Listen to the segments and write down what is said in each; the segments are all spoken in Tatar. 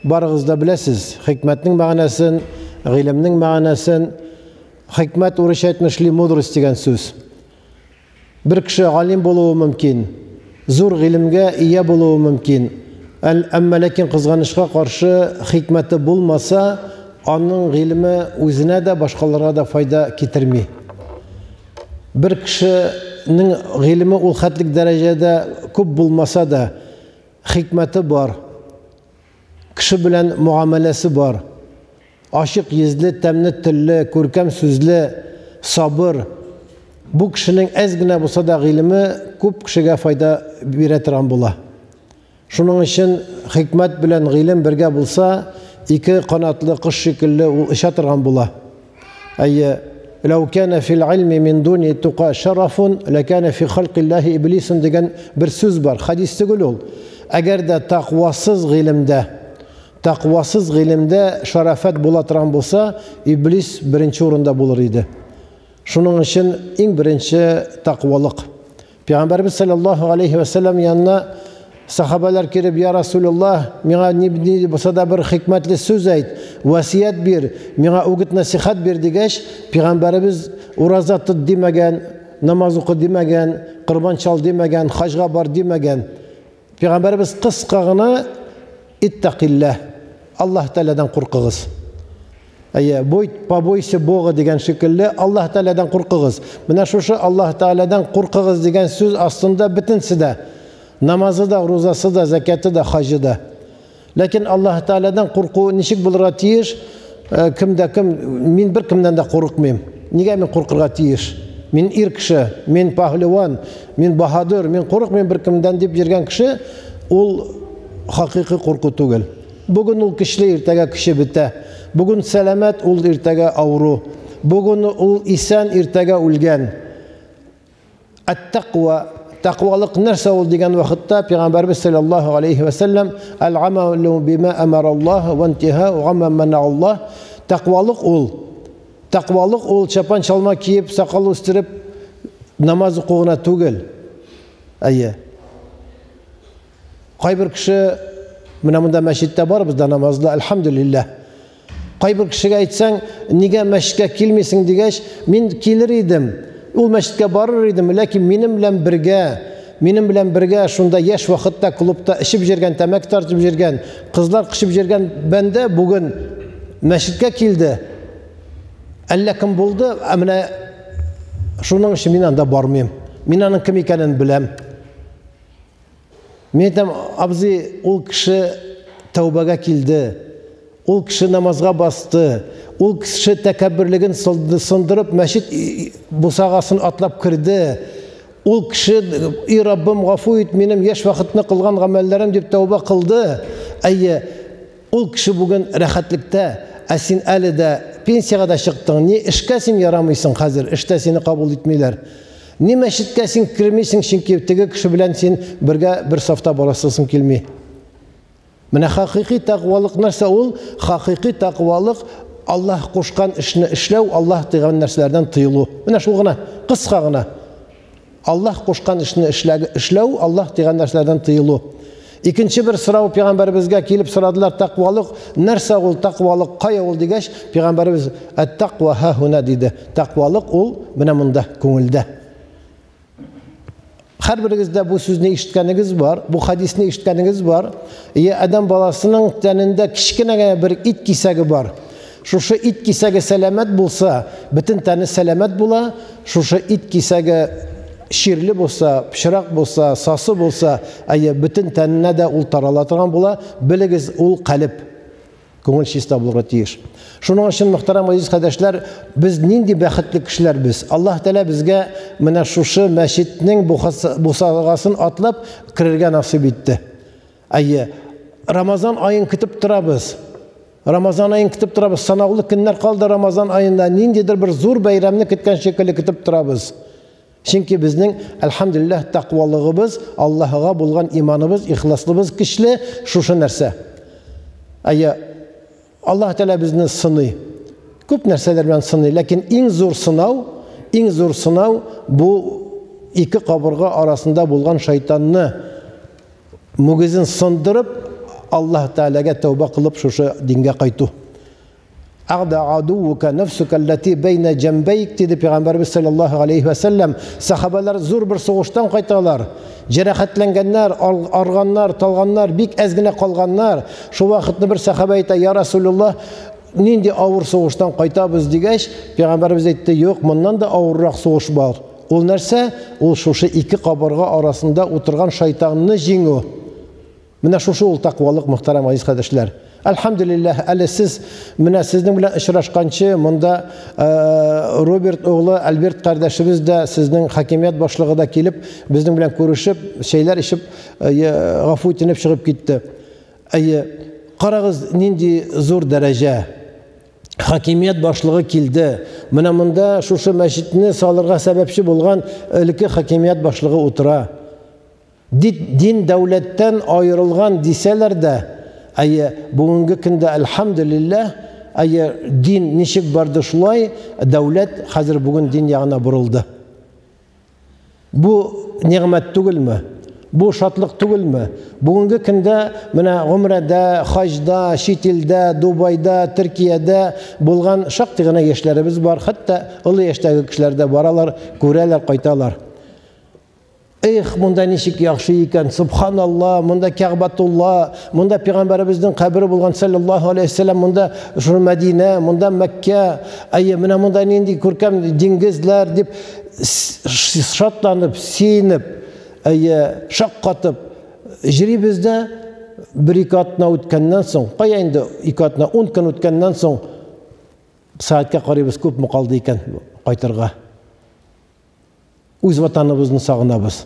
Барыгыз да беләсез, хикмәтнең мәгънәсен, гыйлемнең мәгънәсен. Хикмәт урысча әйтмешли мудрость дигән сүз. Бер кеше галим булуы мөмкин, зур гыйлемгә ия булуы мөмкин. Әмма ләкин кызганычка каршы хикмәте булмаса, аның гыйлеме үзенә дә, башкаларга да файда китерми. Бер кешенең гыйлеме ул хәтлек дәрәҗәдә күп булмаса да, хикмәте бар. Кеше белән мөгамәләсе бар. Ачык йөзле, тәмле телле, күркәм сүзле, сабыр. Бу кешенең әз генә булса да гыйлеме күп кешегә файда бирә торган була. Шуның өчен хикмәт белән гыйлем бергә булса, ике канатлы кош шикелле ул оча торган була. Әйе, ләү кәнә фил илми мин дуни тука шарафун, ләкәнә фи халкиллаһи иблисун дигән бер сүз бар. Хадис түгел ул. Әгәр дә тәкъвасыз гыйлемдә, тәкъвасыз гыйлемдә шарафәт була торган булса, иблис беренче урында булыр иде. Шуның өчен иң беренче тәкъвалык. Пәйгамбәрбез саллаллаһу алейхи ва саллям янына сахабалар килеп, "Я Расулуллаһ, миңа ни, ни булса да бер хикмәтле сүз әйт, васият бир, миңа үгет насихат бир" дигәч, пәйгамбәребез ураза тот димәгән, намаз укы димәгән, корбан чал димәгән, хаҗга бар димәгән. Пәйгамбәребез кыска гына иттакилләһ, Аллаһ Тәгаләдән куркыгыз. Әйе, бой, побойся Бога дигән шикелле Аллаһ Тәгаләдән куркыгыз. Менә шушы Аллаһ Тәгаләдән куркыгыз дигән сүз астында бөтенсе дә намазы да, рузасы да, зәкяты да, хаҗы да. Ләкин Аллаһ Тәгаләдән курку ничек булырга тиеш? Э, кем дә кем, мин бер кемнән дә курыкмыйм. Нигә мин куркырга тиеш? Мин ир кеше, мин паһлеван, мин баһадир, мин курыкмыйм бер кемдән дип йөргән кеше, ул хакыйкый курку түгел. Бүген ул көчле, иртәгә көче бетә. Бүген сәламәт, ул иртәгә авыру. Бүген ул исән, иртәгә үлгән. Әт-тәкъва, тәкъвалык нәрсә ул дигән вакытта Пәйгамбәрбез саллаллаһу алейхи ва саллям әл-амалу бима амараллаһ ва интиһау амма манааллаһ. Тәкъвалык ул. Тәкъвалык ул чапан чалма киеп, сакал үстереп намаз уку гына түгел. Әйе. Кайбер кеше менә монда мәчеттә барыбыз да намазлы, әлхәмдүлилләһ. Кайбер кешегә әйтсәң, нигә мәчеткә килмисең дигәч, мин килер идем, ул мәчеткә барыр идем, ләкин минем белән бергә, минем белән бергә шунда яшь вакытта клубта эчеп йөргән, тәмәке тартып йөргән, кызлар кочып йөргән бәндә бүген мәчеткә килде. Әллә кем булды, ә менә шуның өчен мин анда бармыйм. Мин аның кем икәнен беләм. Мин әйтәм, абзый, ул кеше тәүбәгә килде. Ул кеше намазга басты. Ул кеше тәкәбберлеген сындырып, мәчет бусагасын атлап керде. Ул кеше, и Раббым, гафу ит, минем яшь вакытны кылган гамәлләрем дип тәүбә кылды. Әйе, Ул кеше бүген рәхәтлектә, ә син әле дә пенсиягә дә чыктың, ни эшкә син ярамыйсың хәзер, эштә сине кабул итмиләр. Ни мәчеткә син кермисең, чөнки теге кеше белән син бергә бер сафта барасың килми. Менә хакыйкый тәкъвалык нәрсә ул? Хакыйкый тәкъвалык Аллаһ кушкан эшне эшләү, Аллаһ тыйган нәрсәләрдән тыелу. Менә шул гына, кыска гына. Аллаһ кушкан эшне эшләү, Аллаһ тыйган нәрсәләрдән тыелу. Икенче бер сорау пәйгамбәребезгә килеп сорадылар, тәкъвалык нәрсә ул, тәкъвалык кая ул дигәч, пәйгамбәребез әт-тәкъва һа-һуна диде. Тәкъвалык ул менә монда, күңелдә. Һәрберегез дә бу сүзне ишеткәнегез бар, бу хадисне ишеткәнегез бар. Е, адәм баласының тәнендә кечкенә генә бер ит кисәге бар. Шушы ит кисәге сәламәт булса, бөтен тәне сәламәт була. Шушы ит кисәге чирле булса, пычрак булса, сасы булса, әйе, бөтен тәненә дә ул тарала торган була. Белегез, ул калеб. Күңел чиста булырга тиеш. Шуның өчен, мөхтәрәм газиз кардәшләр, без нинди бәхетле кешеләр без. Аллаһ Тәгалә безгә менә шушы мәчетнең бусагасын атлап керергә насыйп итте. Әйе, Рамазан аен көтеп торабыз. Рамазан аен көтеп торабыз. Санаулы көннәр калды Рамазан аенда. Ниндидер бер зур бәйрәмне көткән шикелле көтеп торабыз. Чөнки безнең, әлхәмдүлилләһ, тәкъвалыгыбыз, Аллаһыга булган иманыбыз, ихласлыбыз көчле, шушы нәрсә. Әйе, Аллаһ Тәгалә безне сыный. Күп нәрсәләр белән сыный, ләкин иң зур сынау, иң зур сынау бу ике кабырга арасында булган шайтанны мөгезен сындырып, Аллаһ Тәгаләгә тәүбә кылып шушы дингә кайту. Агда адуука нәфсука аллати бәйнә җәмбәйк, диде Пәйгамбәрбез саллаллаһу алейхи вә сәлләм. Сахабалар зур бер сугыштан кайталар. Җәрәхәтләнгәннәр, арганнар, талганнар, бик әз генә калганнар. Шул вакытны бер сахаба әйтә, Я Расулуллаһ, нинди авыр сугыштан кайтабыз дигәч, Пәйгамбәрбез әйтте, юк, моннан да авыррак сугыш бар. Ул нәрсә? Ул шушы ике кабырга арасында утырган шайтанны җиңү. Менә шушы ул тәкъвалык, мөхтәрәм газиз кардәшләр. Әлхәмдүлилләһ, әле сез менә сезнең белән очрашканчы монда э, Роберт углы Альберт кардәшебез дә, сезнең хакимият башлыгы да килеп, безнең белән күрешеп, чәйләр эчеп, э, гафу үтенеп чыгып китте. Әйе, карагыз, нинди зур дәрәҗә. Хакимият башлыгы килде. Менә монда шушы мәчетне салырга сәбәпче булган элекке хакимият башлыгы утыра. Дин дәүләттән аерылган дисәләр дә, әйе, бүгенге көндә, әлхәмдүлилләһ, әйе, дин ничек барды шулай, дәүләт хәзер бүген дин ягына борылды. Бу нигъмәт түгелме? Бу шатлык түгелме? Бүгенге көндә менә гомрәдә, хаҗда, чит илдә, Дубайда, Төркиядә булган шактый гына яшьләребез бар, хәтта олы яшьтәге кешеләр дә баралар, күрәләр, кайталар. Эх, монда ничек яхшы икән, субханалла, монда Кәгъбатулла, монда пәйгамбәребезнең кабере булган саллаллаһу алейһи вәсәлләм, монда шушы Мәдинә, монда Мәккә, әйе, менә монда нинди күркәм диңгезләр дип шатланып, сөенеп, әйе, шаккатып йөрибез дә, бер-ике атна үткәннән соң, кая инде ике атна, ун көн үткәннән соң, сәгатькә карыйбыз, күпме калды икән кайтырга. Үз ватаныбызны сагынабыз.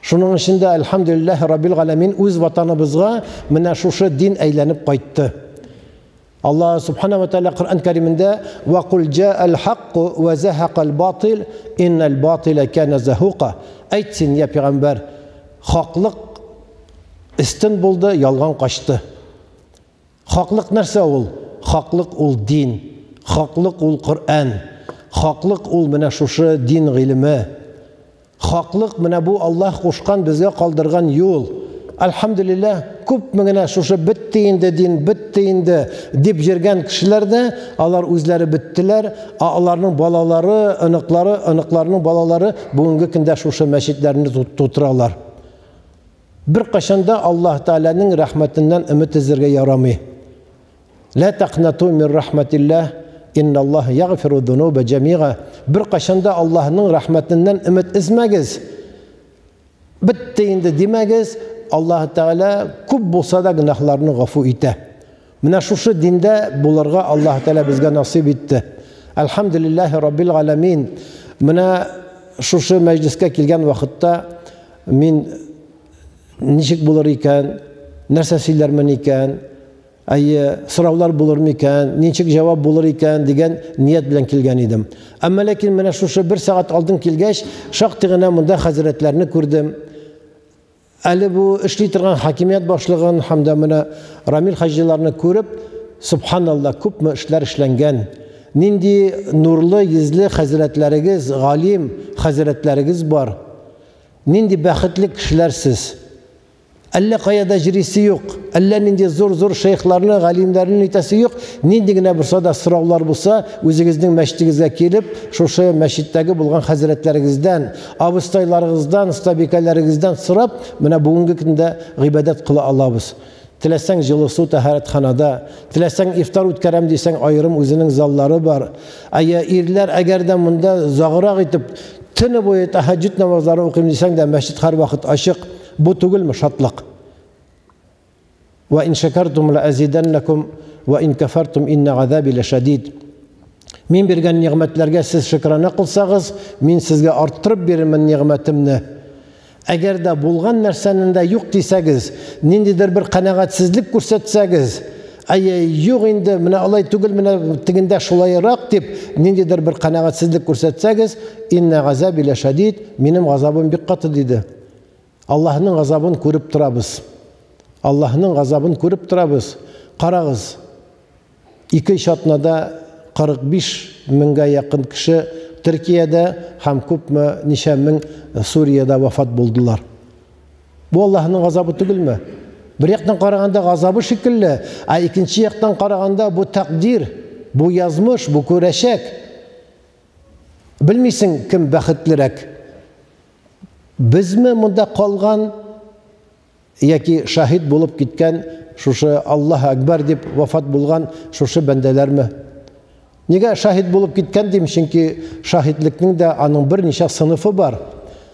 Шуның өчен дә, әлхәмдүлилләһ раббил галәмин, үз ватаныбызга менә шушы дин әйләнеп кайтты. Аллаһ субхана ва тааля Коръән Кәримендә ва кул җаал хакку ва захакал батил иннал батила кана захука. Әйт син, я пәйгамбәр, хаклык өстен булды, ялган качты. Хаклык нәрсә ул? Хаклык ул дин. Хаклык ул Коръән. Хаклык ул менә шушы дин гыйлеме. Хаклык менә бу Аллаһ кушкан, безгә калдырган юл. Әлхәмдүлилләһ, күпме генә шушы бетте инде дин, бетте инде дип йөргән кешеләр дә, алар үзләре беттеләр, ә аларның балалары, оныклары, оныкларының балалары бүгенге көндә шушы мәчетләрне тутыралар. Беркайчан да Аллаһ Тәгаләнең рәхмәтеннән өмет өзәргә ярамый. Лә тәкънату мин рәхмәтилләһ, инналлаһ ягъфиру дунуба җәмига. Беркайчан да Аллаһның рәхмәтеннән өмет өзмәгез. Бетте инде димәгез, Аллаһ Тәгалә күп булса да гөнаһларны гафу итә. Менә шушы диндә булырга Аллаһ Тәгалә безгә насыйп итте. Әлхәмдүлилләһи раббил галәмин. Менә шушы мәҗлескә килгән вакытта мин ничек булыр икән, нәрсә сөйләрмен икән, әйе, сораулар булыр микән, ничек җавап булыр икән дигән ният белән килгән идем. Әмма ләкин менә шушы бер сәгать алдын килгәч, шактый гына монда хәзрәтләрне күрдем. Әле бу эшли торган хакимият башлыгын һәм дә менә Рамил хаҗиларны күреп, субханалла, күпме эшләр эшләнгән. Нинди нурлы йөзле хәзрәтләрегез, галим хәзрәтләрегез бар. Нинди бәхетле кешеләр сез. Әллә кая да җирисе юк, әллә нинди зур-зур шейхларны, галимнәрне нитәсе юк. Нинди генә булса да сораулар булса, үзегезнең мәчетегезгә килеп, шушы мәчеттәге булган хәзрәтләрегездән, абыстайларыгыздан, остабикәләрегездән сорап, менә бүгенге көндә гыйбадәт кыла алабыз. Теләсәң җылы су тәһарәтханада, теләсәң ифтар үткәрәм дисәң, аерым үзенең заллары бар. Әйе, ирләр әгәр дә монда озаграк итеп төне буе тәһәҗҗүд намазлары укыйм дисәң дә, мәчет һәрвакыт ачык. Бу түгелме шатлык? Ва ин шакартум ла азиданнакум ва ин кафартум инна азаби лашадид. Мин биргән нигъмәтләргә сез шөкрана кылсагыз, мин сезгә арттырып бирермен нигъмәтемне. Әгәр дә булган нәрсәнең дә юк дисәгез, ниндидер бер канәгатьсезлек күрсәтсәгез, әй, юк инде, менә алай түгел, менә тегендә шулайрак дип, ниндидер бер канәгатьсезлек күрсәтсәгез, инна газаби лашадид, минем газабым бик каты диде. Аллаһның газабын күреп торабыз. Аллаһның газабын күреп торабыз. Карагыз, ике-өч атнада 45 меңгә якын кеше Төркиядә һәм күпме ничә мең Суриядә вафат булдылар. Бу Аллаһның газабы түгелме? Бер яктан караганда газабы шикелле, ә икенче яктан караганда бу тәкъдир, бу язмыш, бу күрәчәк. Белмисең, кем бәхетлерәк? Безме монда калган яки шаһит булып киткән шушы Аллаһ Акбар дип вафат булган шушы бәндәләрме? Нигә шаһит булып киткән дим, чөнки шаһитлекнең дә аның берничә сыныфы бар.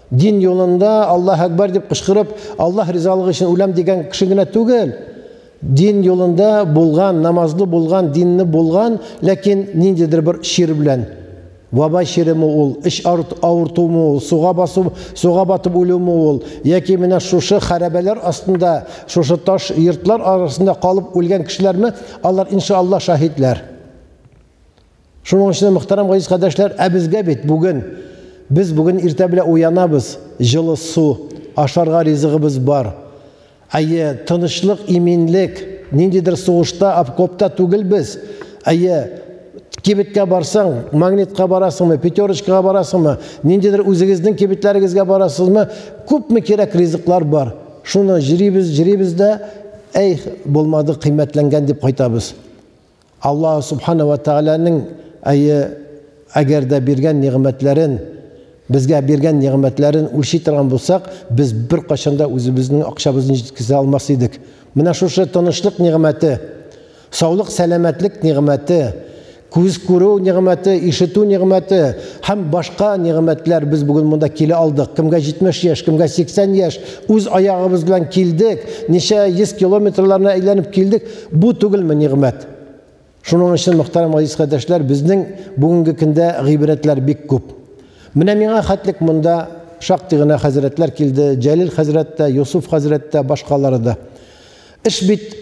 Дин юлында Аллаһ Акбар дип кычкырып, Аллаһ ризалыгы өчен үләм дигән кеше генә түгел. Дин юлында булган, намазлы булган, динне булган, ләкин ниндидер бер чир белән. Ваба чиреме ул, эч авыртуымы ул, суга басу, суга батып үлүме ул, яки менә шушы хәрабәләр астында, шушы таш йортлар арасында калып үлгән кешеләрме, алар иншалла шаһитләр. Шуның өчен, мөхтәрәм газиз кардәшләр, ә безгә бит бүген, без бүген иртә белән уянабыз, җылы су, ашарга ризыгыбыз бар. Әйе, тынычлык, иминлек, ниндидер сугышта, окопта түгел без. Әйе, кибеткә барсаң, Магнитка барасыңмы, Пятерочкага барасыңмы, ниндидер үзегезнең кибетләрегезгә барасызмы, күпме кирәк ризыклар бар. Шуны җырибез, җырибез дә, әй, булмады, кыйммәтләнгән дип кайтабыз. Аллаһ субхана ва тааляның әйе, әгәр дә биргән нигъмәтләрен, безгә биргән нигъмәтләрен үлчи торган булсак, без беркайчан да үзебезнең акчабызны җиткезә алмас идек. Менә шушы тынычлык нигъмәте, саулык, сәламәтлек нигъмәте, күз күрү нигъмәте, ишетү нигъмәте һәм башка нигъмәтләр, без бүген монда килә алдык. Кемгә 70 яшь, кемгә 80 яшь, үз аягыбыз белән килдек, ничә 100 километрларны әйләнеп килдек. Бу түгелме нигъмәт? Шуның өчен, мөхтәрәм газиз кардәшләр, безнең бүгенге көндә гыйбрәтләр бик күп. Менә миңа хәтлек монда шактый гына хәзрәтләр килде, Җәлил хәзрәт тә, Юсуф хәзрәт тә, башкалары да. Эш бит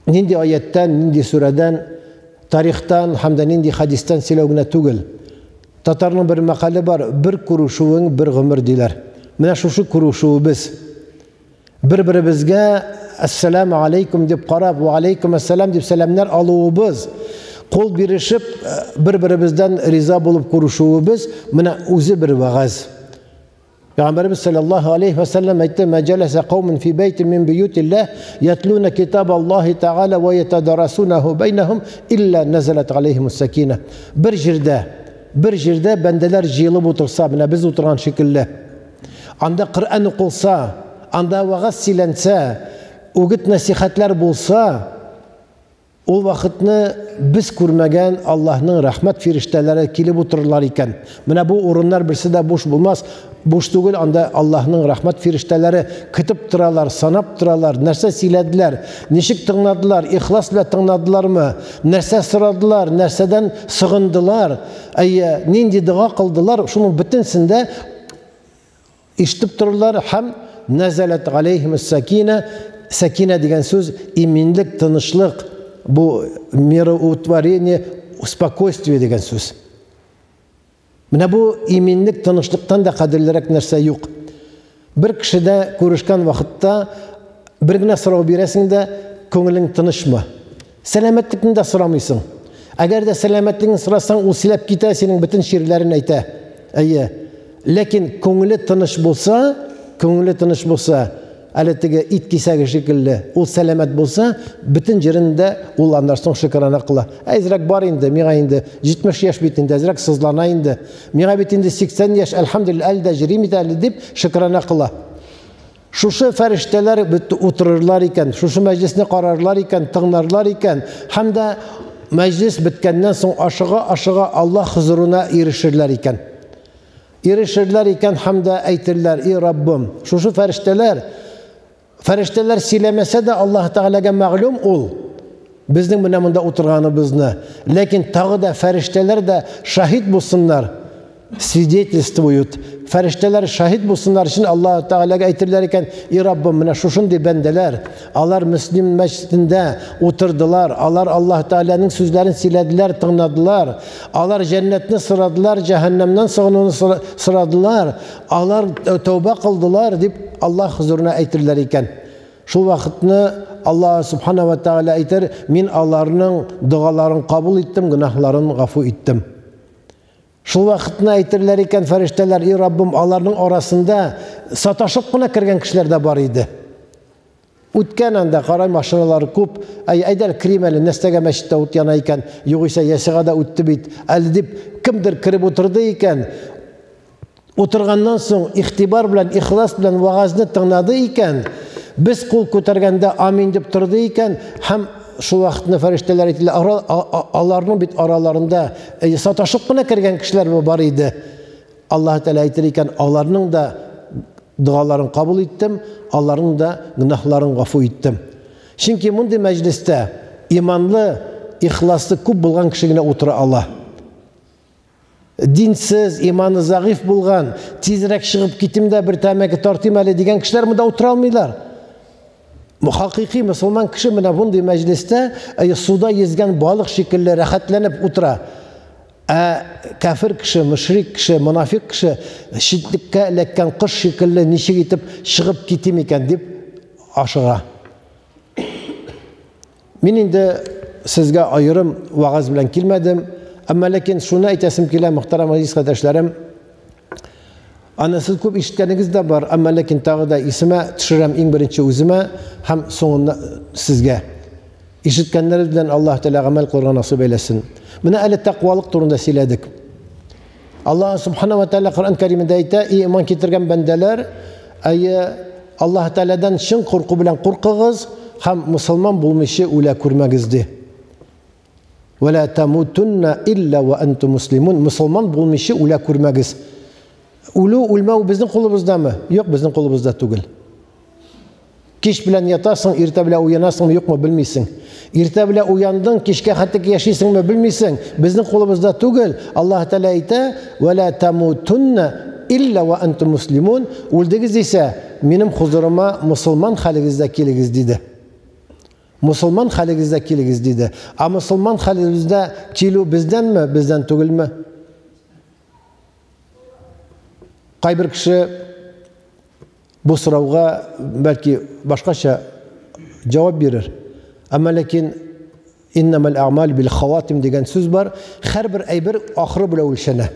нинди аяттан, нинди сүрәдән, тарихтан һәм дә нинди хәдистән сөйләү генә түгел. Татарның бер мәкале бар, бер күрешүең бер гомер диләр. Менә шушы күрешүебез, бер-беребезгә ассаламу алейкум дип карап, ва алейкум ассалам дип сәламнәр алуыбыз, кул бирешеп, бер-беребездән риза булып күрешүебез, менә үзе бер вәгазь. Пәйгамбәребез саллаллаһу алейхи ва саллям әйтте: "Ма җаласа каумун фи байтин мин буютиллаһ ятлуна китаб Аллаһи тааля ва ятадарасунаху байнахум илля назалат алейхимус сакина". Бер җирдә, бер җирдә бәндәләр җыелып утырса, менә без утырган шикелле, анда Коръән укылса, анда вәгазь сөйләнсә, үгет нәсихәтләр булса, ул вакытны без күрмәгән Аллаһның рәхмәт фирештәләре килеп утырырлар икән. Менә бу урыннар берсе дә буш булмас, буш түгел, анда Аллаһның рәхмәт фирештәләре көтеп торалар, санап торалар, нәрсә сөйләделәр, ничек тыңладылар, ихлас белән тыңладылармы, нәрсә сорадылар, нәрсәдән сыгындылар, әйе, нинди дога кылдылар, шуның бөтенсен дә ишетеп торырлар һәм нәзәләт галәйһимус сәкинә, сәкинә дигән сүз иминлек, тынычлык, бу мироутворение, спокойствие дигән сүз. Менә бу иминлек, тынычлыктан да кадерлерәк нәрсә юк. Бер кешедә күрешкән вакытта бер генә сорау бирәсең дә, күңелең тынычмы? Сәламәтлекне дә сорамыйсың. Әгәр дә сәламәтлегеңне сорасаң, ул сөйләп китә, синең бөтен чирләрен әйтә. Әйе. Ләкин күңеле тыныч булса, күңеле тыныч булса, әле теге ит кисәге шикелле, ул сәламәт булса, бөтен җирендә ул аннан соң шөкерана кыла. Әзрәк бар инде, миңа инде 70 яшь бит инде, әзрәк сызлана инде. Миңа бит инде 80 яшь, әлхәмдүлилләһ, әле дә җөрим бит әле дип шөкерана кыла. Шушы фәрештәләр бит утырырлар икән, шушы мәҗлесне карарлар икән, тыңларлар икән, һәм дә мәҗлес беткәннән соң ашыга-ашыга Аллаһ хозурына ирешерләр икән. Ирешерләр икән һәм дә әйтерләр: "И Раббым, шушы фәрештәләр, фәрештәләр сөйләмәсә дә Аллаһ Тәгаләгә мәгълүм ул безнең менә монда утырганыбызны, ләкин тагы да фәрештәләр дә шаһит булсыннар, свидетельствуют. Фәрештәләр шаһит булсыннар өчен Аллаһ Тәгаләгә әйтерләр икән: "И Раббым, менә шушындый бәндәләр, алар Мөслим мәчетендә утырдылар, алар Аллаһ Тәгаләнең сүзләрен сөйләделәр, тыңладылар, алар җәннәтне сорадылар, җәһәннәмнән сыгынуны сорадылар, алар тәүбә кылдылар", дип Аллаһ хозурына әйтерләр икән. Шул вакытны Аллаһ Субхана ва Тәгалә әйтер: "Мин аларның догаларын кабул иттем, гөнаһларын гафу иттем". Шул вакытны әйтерләр икән фәрештәләр: "И Раббым, аларның арасында саташып кына кергән кешеләр дә бар иде. Үткән анда, карай, машиналар күп. Әй, әйдә керим әле, нәрсәгә мәчеттә ут яна икән, югыйсә ясыга да үтте бит. Әле дип кемдер кереп утырды икән. Утырганнан соң игътибар белән, ихлас белән вагазны тыңлады икән, без кул күтәргәндә амин дип торды икән, һәм шул вакытны фәрештәләр әйтәләр, аларның бит араларында саташып кына кергән кешеләр бар иде. Аллаһ Тәгалә әйтер икән, аларның да догаларын кабул иттем, аларның да гөнаһларын гафу иттем. Чөнки мондый мәҗлестә иманлы, ихласлы күп булган кеше генә утыра ала. Динсез, иманы зәгыйфь булган, тизрәк чыгып китим дә бер тәмәке тартыйм әле дигән кешеләр монда утыра алмыйлар. Хакыйкый мөселман кеше менә мондый мәҗлестә суда йөзгән балык шикелле рәхәтләнеп утыра. Ә кафир кеше, мөшрик кеше, монафик кеше читлеккә эләккән кош шикелле ничек итеп чыгып китим икән дип ашыга. Мин инде сезгә аерым вагаз белән килмәдем, әмма ләкин шуны әйтәсем килә, мөхтәрәм газиз кардәшләрем, аны сез күп ишеткәнегез дә бар, әмма ләкин тагы да исемә төшерәм иң беренче үземә һәм соңында сезгә. Ишеткәннәребез белән Аллаһ Тәгалә гамәл кылырга насыйп әйләсен. Менә әле тәкъвалык турында сөйләдек. Аллаһ Субхана ва Тәгалә Коръән Кәримендә әйтә: "Эй иман китергән бәндәләр, әйе, Аллаһ Тәгаләдән чын курку белән куркыгыз һәм мусулман булмыйча үлә күрмәгез" ди. Ва ла тамутунна илля ва антум муслимун. Мусулман булмыйча үлә күрмәгез. Үлү, үлмәү безнең кулыбыздамы? Юк, безнең кулыбызда түгел. Кич белән ятасың, иртә белән уянасыңмы, юкмы, белмисең. Иртә белән уяндың, кичкә хәтлек яшисеңме, белмисең. Безнең кулыбызда түгел. Аллаһ Тәгалә әйтә: "Ва ла тамутунна илля ва антум муслимун". Үлдегез исә, минем хузурыма мусулман хәлегездә килегез, диде. Мусулман хәлегездә килегез, диде. А мусулман хәлебездә килү бездәнме, бездән түгелме? Кайбер кеше бу сорауга бәлки башкача җавап бирер. Әмма ләкин иннамал а'мал бил хаватим дигән сүз бар. Һәрбер әйбер ахыры белән үлчәнә.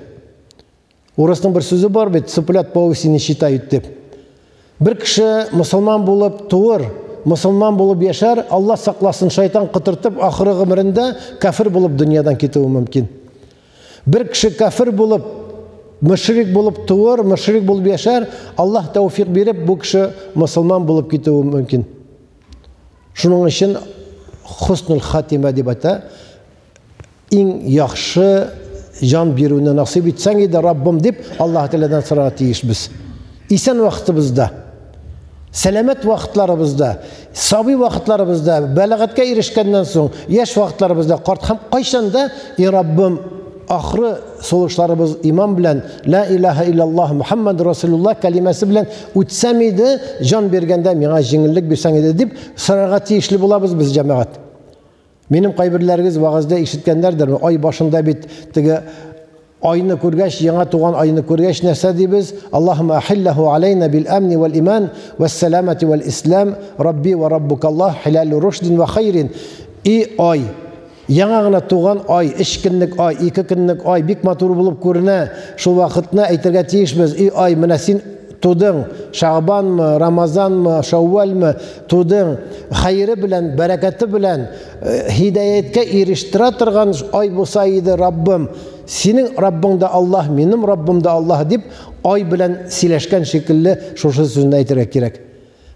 Урысның бер сүзе бар бит, цыплят по осени считают дип. Бер кеше мусулман булып туыр, мусулман булып яшәр, Алла сакласын, шайтан котыртып, ахыры гомерендә кафир булып дөньядан китүе мөмкин. Бер кеше кафир булып, мөшрик булып туыр, мөшрик булып яшәр, Аллаһ тәүфик биреп, бу кеше мусулман булып китүе мөмкин. Шуның өчен хуснул хатима дип әйтә, иң яхшы җан бирүне насыйп итсәң иде, Раббым дип Аллаһ Тәгаләдән сорарга тиешбез. Исән вакытыбызда, сәламәт вакытларыбызда, сабый вакытларыбызда, бәлагатькә ирешкәннән соң, яшь вакытларыбызда, карт һәм кайчан да, и Раббым, ахыры сулышларыбыз иман белән ла илаһа иллаллаһ Мухаммад Расулуллаһ кәлимәсе белән үтсәм иде, җан биргәндә миңа җиңеллек бирсәң иде дип сорарга тиешле булабыз без, җәмәгать. Минем кайберләрегез вагазда ишеткәннәрдер, ай башында бит теге айны күргәч, яңа туган айны күргәч нәрсә дибез? Аллаһумма ахиллаху алейна бил амни вал иман вас саламати вал ислам, Рабби ва раббукаллах хилалу рушдин ва хайрин. И ай, яңа гына туган ай, 3 көнлек ай, 2 көнлек ай бик матур булып күренә. Шул вакытны әйтергә тиешбез. И ай, менә син тудың, Шагбанмы, Рамазанмы, Шәүвәлме, тудың, хәйре белән, бәрәкәте белән һидаяткә ирештерә торган ай булса иде, Раббым, синең Раббың да Аллаһ, минем Раббым да Аллаһ дип, ай белән сөйләшкән шикелле шушы сүзне әйтергә кирәк.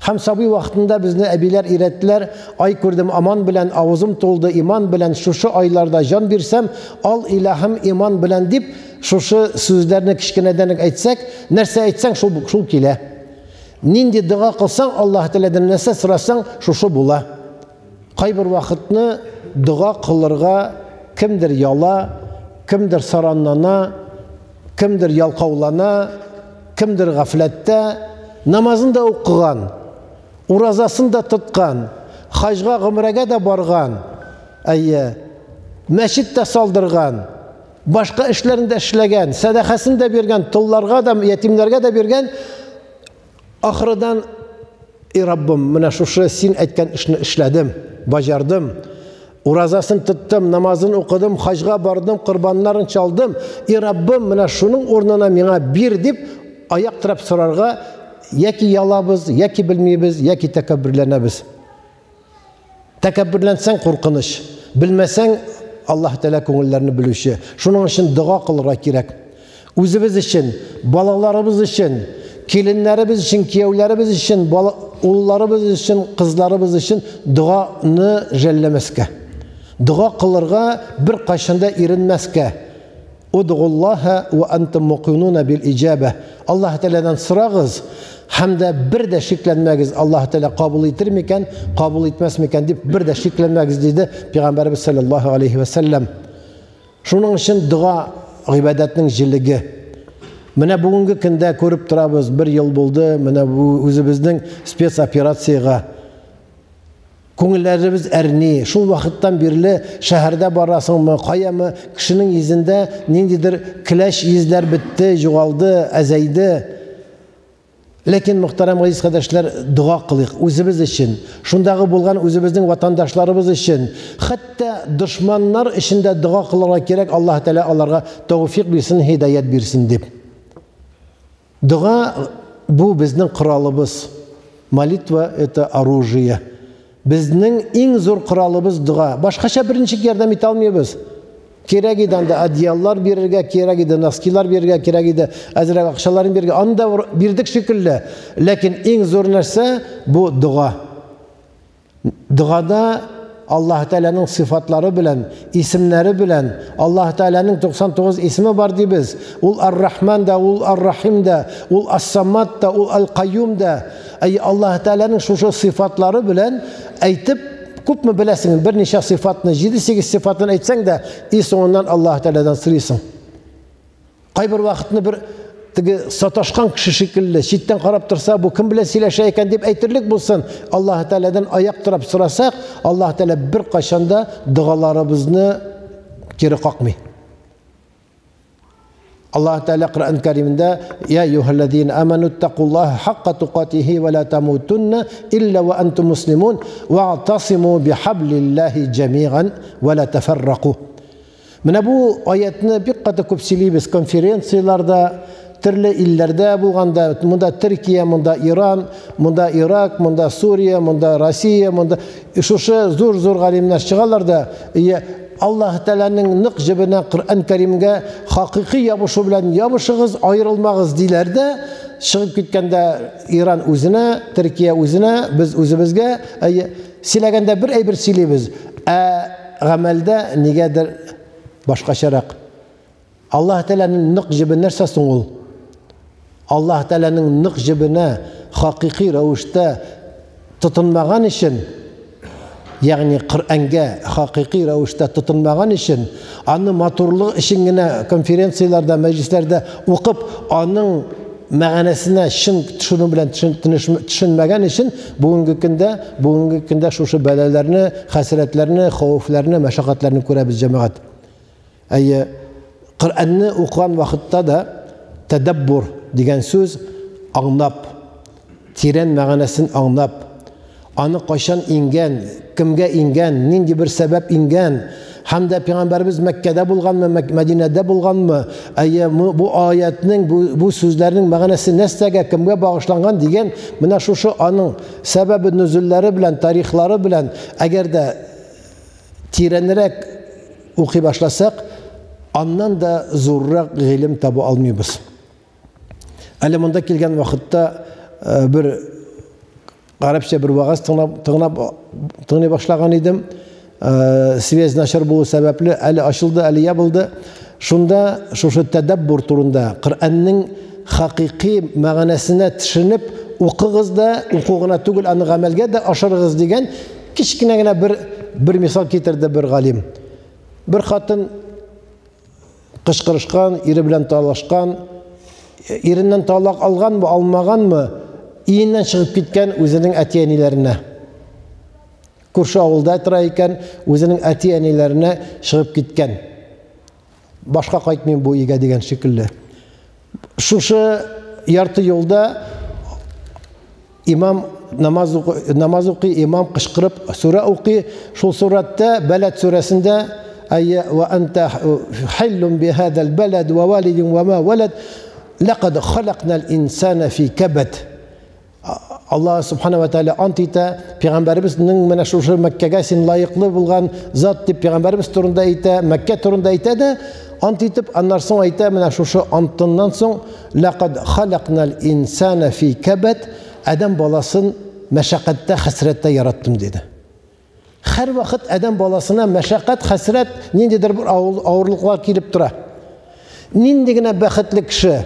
Һәм сабый вакытында безне әбиләр өйрәттеләр, ай күрдем аман белән, авызым тулды иман белән, шушы айларда җан бирсәм, ал илаһым иман белән дип, шушы сүзләрне кечкенәдән үк әйтсәк, нәрсә әйтсәң, шул килә. Нинди дога кылсаң, Аллаһ Тәгаләдән нәрсә сорасаң, шушы була. Кайбер вакытны дога кылырга кемдер яла, кемдер саранлана, кемдер ялкаулана, кемдер гафләттә, намазын да укыган, уразасын да тоткан, хаҗга, гомрәгә дә барган, әйе, мәчет тә салдырган, башка эшләрен дә эшләгән, сәдакасын да биргән, толларга да, ятимнәргә дә биргән, ахырдан, и Раббым, менә шушы син әйткән эшне эшләдем, баҗардым, уразасын тоттым, намазын укыдым, хаҗга бардым, корбаннарын чалдым, и Раббым, менә шуның урынына миңа бир дип аяк терәп сорарга яки ялабыз, яки белмибез, яки тәкәбберләнәбез. Тәкәбберләнсәң куркыныч, белмәсәң, Аллаһ Тәгалә күңелләрне белүче. Шуның өчен дога кылырга кирәк. Үзебез өчен, балаларыбыз өчен, киленнәребез өчен, кияүләребез өчен, улларыбыз өчен, кызларыбыз өчен доганы жәлләмәскә. Дога кылырга беркайчан да иренмәскә. Удгуллаһа ва антум мукинуна бил иҗаба. Аллаһ Тәгаләдән сорагыз һәм дә бер дә шикләнмәгез, Аллаһ Тәгалә кабул итер микән, кабул итмәс микән дип бер дә шикләнмәгез, диде Пәйгамбәребез саллаллаһу алейхи ва саллям. Шуның өчен дога гыйбадәтнең җелеге. Менә бүгенге көндә күреп торабыз, бер ел булды, менә бу үзебезнең спецоперациягә күңелләребез әрни. Шул вакыттан бирле шәһәрдә барасыңмы, каямы, кешенең йөзендә ниндидер көләч йөзләр бетте, югалды, әзәйде. Ләкин, мөхтәрәм газиз кардәшләр, дога кылыйк үзебез өчен, шундагы булган үзебезнең ватандашларыбыз өчен, хәтта дошманнар өчен дә дога кылырга кирәк, Аллаһ Тәгалә аларга тәүфик бирсен, һидаят бирсен дип. Дога бу безнең коралыбыз. Молитва это оружие. Безнең иң зур коралыбыз дога. Башкача берничек ярдәм итә алмыйбыз. Кирәк иде анда одеяллар бирергә, кирәк иде носкилар бирергә, кирәк иде әзрәк акчаларын бирергә. Аны да бирдек шикелле. Ләкин иң зур нәрсә бу дога. Догада Аллаһ Тәгаләнең сыйфатлары белән, исемнәре белән, Аллаһ Тәгаләнең 99 исеме бар дибез. Ул Ар-Рахман да, ул Ар-Рахим да, ул Ас-Самад да, ул Аль-Кайюм да. Әй, Аллаһ Тәгаләнең шушы сыйфатлары белән әйтеп, күпме беләсең, берничә сыйфатны, 7-8 сыйфатын әйтсәң дә, и соңыннан Аллаһ Тәгаләдән сорыйсың. Кайбер вакытны бер теге саташкан кеше шикелле, читтән карап торса, бу кем белән сөйләшә икән дип әйтерлек булсын, Аллаһ Тәгаләдән аяк торап сорасак, Аллаһ Тәгалә бер кайчан да догаларыбызны кире какмый. Аллаһ Тәгалә Коръән Кәримдә: "Я юһаллазина аману тақуллаһа хакка тукатихи ва ла тамутунна илля ва антум муслимун ва'тасиму бихаблиллахи джамиан ва ла тафарраку". Менә бу аятны бик каты күп сөйлибез конференцияләрдә, төрле илләрдә булганда, монда Төркия, монда Иран, монда Ирак, монда Сурия, монда Россия, монда шушы зур-зур галимнәр чыгалар да, Аллаһ Тәгаләнең нык җебенә, Коръән Кәримгә хакыйкый ябышу белән ябышыгыз, аерылмагыз диләр дә, чыгып киткәндә Иран үзенә, Төркия үзенә, без үзебезгә, сөйләгәндә бер әйбер сөйлибез, ә гамәлдә нигәдер башкачарак. Аллаһ Тәгаләнең нык җебе нәрсә соң ул? Аллаһ Тәгаләнең нык җебенә хакыйкый рәвештә тотынмаган өчен, ягъни Коръәнгә хакыйкый рәвештә тотынмаган өчен, аны матурлык өчен генә конференцияләрдә, мәҗлесләрдә укып, аның мәгънәсенә чын төшенү белән төшенмәгән өчен бүгенге көндә шушы бәлаләрне, хәсрәтләрне, хәвефләрне, мәшәкатьләрне күрәбез, җәмәгать. Әйе, Коръәнне укыган вакытта да тәдәббур дигән сүз аңлап, тирән мәгънәсен аңлап, аны кайчан иңгән, кемгә иңгән, нинди бер сәбәп иңгән, һәм дә Пәйгамбәребез Мәккәдә булганмы, Мәдинәдә булганмы, әйе, бу аятның, бу сүзләрнең мәгънәсе нәрсәгә, кемгә багышланган дигән, менә шушы аның сәбәбе нөзүлләре белән, тарихлары белән, әгәр дә тирәнрәк укый башласак, аннан да зуррак гыйлем таба алмыйбыз. Әле монда килгән вакытта бер гарәпчә бер вагаз тыңлап тыңлый башлаган идем. Связь начар булу сәбәпле, әле ачылды, әле ябылды. Шунда шушы тәдәббур турында, Коръәннең хакыйкый мәгънәсенә төшенеп укыгыз да, уку гына түгел, аны гамәлгә дә ашырыгыз дигән кечкенә генә бер мисал китерде бер галим. Бер хатын кычкырышкан, ире белән талашкан, иреннән талак алганмы, алмаганмы, өеннән чыгып киткән үзенең әти-әниләренә. Күрше авылда тора икән, үзенең әти-әниләренә чыгып киткән. Башка кайтмыйм бу өйгә дигән шикелле. Шушы ярты юлда имам намаз укый, намаз укый, имам кычкырып сүрә укый. Шул сүрәттә, Бәләд сүрәсендә, әйе, ва анта хиллун бихадал балад ва валидин ва ма валад, лақад халакнал инсана фи кабад. Аллаһ субхана ва тааля ант итә, пәйгамбәребезнең менә шушы Мәккәгә син лаеклы булган зат дип пәйгамбәребез турында әйтә, Мәккә турында әйтә дә, ант итеп, аннан соң әйтә, менә шушы антыннан соң лақад халакнал инсана фи кабат, адәм баласын мәшәкатьтә, хәсрәттә яраттым диде. Һәрвакыт адәм баласына мәшәкать, хәсрәт, ниндидер бер авырлыклар килеп тора. Нинди генә бәхетле кеше.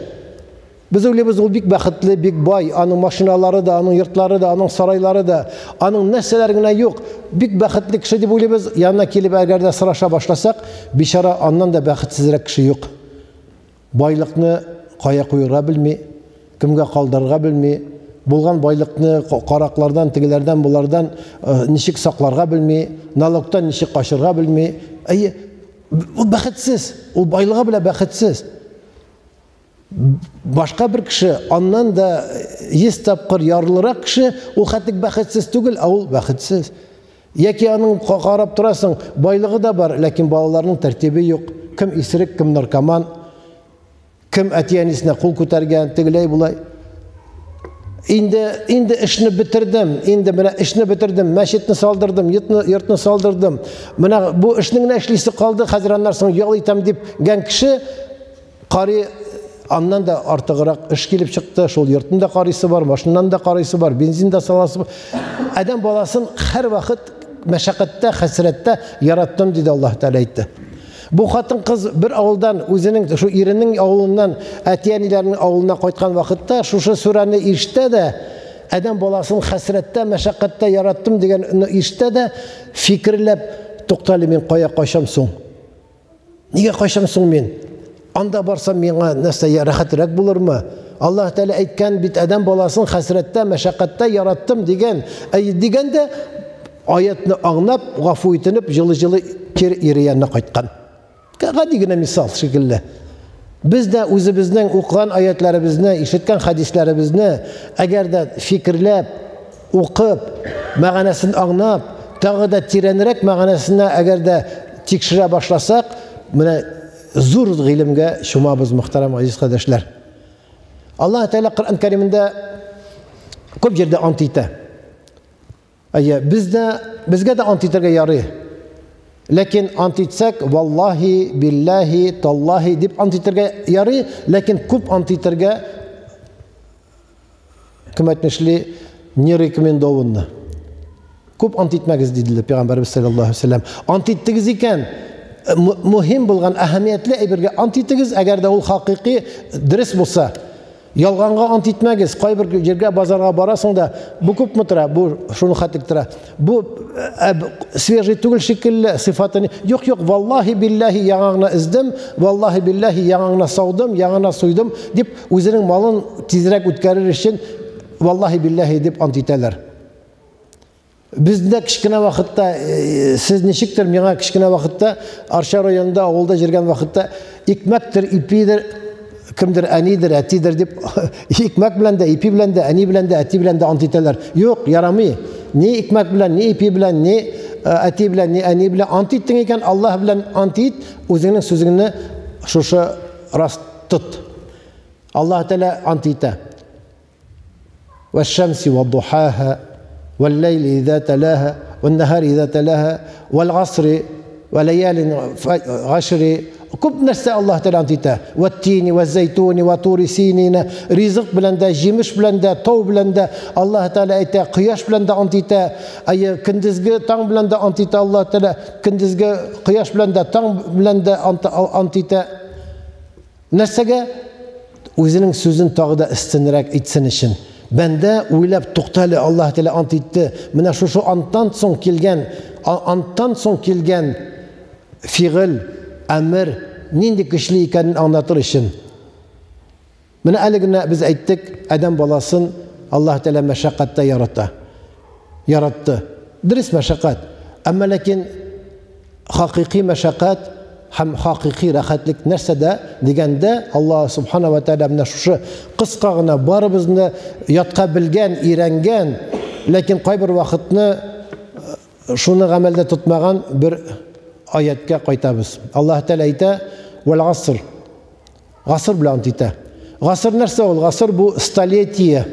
Без уйлыйбыз, ул бик бәхетле, бик бай, аның машиналары да, аның йортлары да, аның сарайлары да, аның нәрсәләр генә юк. Бик бәхетле кеше дип уйлыйбыз, янына килеп әгәр дә сораша башласак, бичара аннан да бәхетсезрәк кеше юк. Байлыкны кая куярга белми, кемгә калдырырга белми, булган байлыкны караклардан, тегеләрдән, болардан ничек сакларга белми, налогтан ничек качырга белми. Әйе, ул бәхетсез, ул байлыгы белән бәхетсез. Башка бер кеше, аннан да 100 тапкыр ярлырак кеше, ул хәтлек бәхетсез түгел, ә ул бәхетсез. Яки аның карап торасың, байлыгы да бар, ләкин балаларның тәртибе юк. Кем исерек, кем наркоман, кем әти-әнисенә кул күтәргән, тегеләй болай. Инде эшне бетердем, инде менә эшне бетердем, мәчетне салдырдым, йортны салдырдым. Менә бу эшне генә эшлисе калды, хәзер аннан соң ял итәм дип гән кеше кари, аннан да артыграк эш килеп чыкты, шул йортны да карыйсы бар, машинаны да карыйсы бар, бензин да саласы бар. Адәм баласын һәр вакыт мәшәкатьтә, хәсрәттә яраттым, диде Аллаһ Тәгалә әйтте. Бу хатын-кыз бер авылдан, үзенең шу иренең авылыннан, әти-әниләренең авылына кайткан вакытта шушы сүрәне ишетә дә, адәм баласын хәсрәттә, мәшәкатьтә яраттым дигән ишетә дә, фикерләп, туктале, мин кая качам соң? Нигә качам соң мин? Анда барсам миңа нәрсә рәхәтрәк булырмы? Аллаһ Тәгалә әйткән бит, адәм баласын хәсрәттә, мәшәкатьтә яраттым дигән. Әй дигәндә аятны аңлап, гафу итенеп, җылы-җылы кире ире янына кайткан. Гади генә мисал шикелле. Без дә үзебезнең укыган аятларыбызны, ишеткән хәдисләребезне, әгәр дә фикерләп, укып, мәгънәсен аңлап, тагы да тирәнрәк мәгънәсенә әгәр дә тикшерә башласак, менә зур гыйлемгә чумабыз, мөхтәрәм газиз кардәшләр. Аллаһ Тәгалә Коръән Кәримендә күп җирдә ант итә. Әйе, безгә дә ант итәргә ярый. Ләкин ант итсәк, валлаһи, биллаһи, таллаһи дип ант итәргә ярый, ләкин күп ант итәргә кем әйтмешли, не рекомендованно. Күп ант итмәгез, диделәр Пәйгамбәрбез саллаллаһу алейһи ва сәлләм. Ант иттегез икән, мөһим булган, әһәмиятле әйбергә ант итегез, әгәр дә ул хакыйкый дөрес булса. Ялганга ант итмәгез. Кайбер җиргә базарга барасың да, бу күпме тора, бу шуны хәтлек тора. Бу свежий түгел шикелле, сыйфаты ни? Юк, юк, валлаһи биллаһи яңа гына эздем, валлаһи биллаһи яңа гына саудым, яңа гына суйдым дип үзенең малын тизрәк үткәрер өчен валлаһи биллаһи дип ант итәләр. Бездә кечкенә вакытта, сез ничектер миңа кечкенә вакытта Арча районында авылда йөргән вакытта икмәктер, ипидер, кемдер әнидер, әтидер дип икмәк белән дә, ипи белән дә, әни белән дә, әти белән дә ант итәләр. Юк, ярамый. Ни икмәк белән, ни ипи белән, ни әти белән, ни әни белән ант иттең икән, Аллаһ белән ант ит, үзеңнең сүзеңне шушы рас тот. Аллаһ Тәгалә ант итә. Вәш-шәмси вад-духаха, вәл-ләйли иза талаха, вән-нахари иза талаха, вәл-гасри, вә-ләялин гашри. Күп нәрсә Аллаһ Тәгалә ант итә. Вәт-тини, вәз-зәйтуни, вә тури синина. Ризык белән дә, җимеш белән дә, тау белән дә Аллаһ Тәгалә әйтә, кояш белән дә ант итә. Әйе, көндезге таң белән дә ант итә Аллаһ Тәгалә, көндезге кояш белән дә, таң белән дә ант итә. Нәрсәгә? Үзенең сүзен тагы да өстенрәк итсен өчен. Бәндә уйлап тукта әле, Аллаһ Тәгалә ант итте. Менә шушы анттан соң килгән, анттан соң килгән фигыль, әмер нинди көчле икәнен аңлатыр өчен. Менә әле генә без әйттек, адәм баласын Аллаһ Тәгалә мәшәкатьтә ярата. Яратты. Дөрес мәшәкать. Әмма ләкин хакыйкый мәшәкать һәм хакыйкый рәхәтлек нәрсәдә дигәндә, Аллаһ Субхана ва Тәгалә менә шушы кыска гына барыбызны ятка белгән, өйрәнгән, ләкин кайбер вакытны шуны гамәлдә тотмаган бер аяткә кайтабыз. Аллаһ Тәгалә әйтә: "Вәл гаср". Гасыр белән ант итә. Гасыр нәрсә ул? Гасыр бу столетие.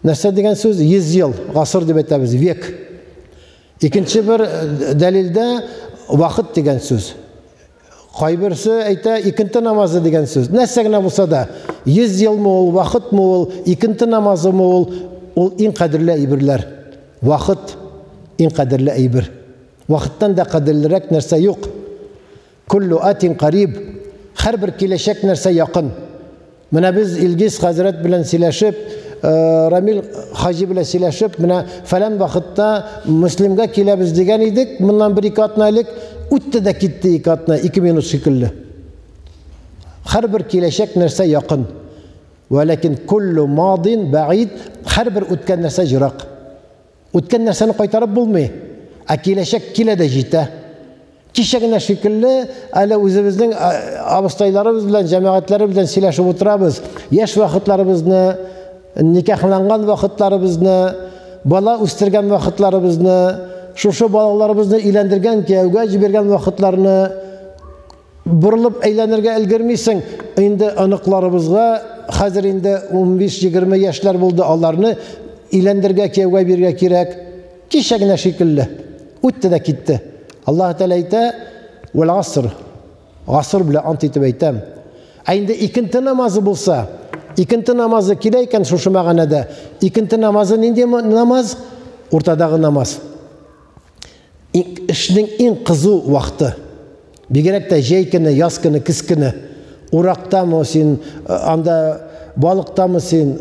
Нәрсә дигән сүз? 100 ел, гасыр дип әйтәбез, век. Икенче бер дәлилдә вакыт дигән сүз. Кайберсе әйтә икенте намазы дигән сүз. Нәрсә генә булса да, 100 елмы ул, вакытмы ул, икенте намазымы ул, ул иң кадерле әйберләр. Вакыт иң кадерле әйбер. Вакыттан да кадерлерәк нәрсә юк. Куллу атин кариб. Һәрбер киләчәк нәрсә якын. Менә без Илгиз хәзрәт белән сөйләшеп, Рамил хаҗи белән сөйләшеп, менә фәлән вакытта Мөслимгә киләбез дигән идек, моннан бер-ике атна элек, үтте дә китте ике атна, ике минут шикелле. Һәрбер киләчәк нәрсә якын. Вәләкин куллу мадин бәгид, һәрбер үткән нәрсә җырак. Үткән нәрсәне кайтарып булмый, ә киләчәк килә дә җитә. Кичә генә шикелле, әле үзебезнең абыстайларыбыз белән, җәмәгатьләребез белән сөйләшеп утырабыз. Яшь вакытларыбызны, никахланган вакытларыбызны, бала үстергән вакытларыбызны, шушы балаларыбызны өйләндергән, кияүгә җибәргән вакытларны борылып әйләнергә өлгермисең. Инде оныкларыбызга хәзер инде 15-20 яшьләр булды, аларны өйләндергә, кияүгә бирергә кирәк. Кичә генә шикелле. Үтте дә китте. Аллаһ Тәгалә әйтә, "Вәл аср". Гасыр белән ант итеп әйтәм. Ә инде икенте намазы булса, икенте намазы килә икән шушы мәгънәдә. Икенте намазы нинди намаз? Уртадагы намаз. Эшнең иң кызу вакыты. Бигрәк тә җәй көне, яз көне, көз көне. Урактамы син, анда балыктамы син,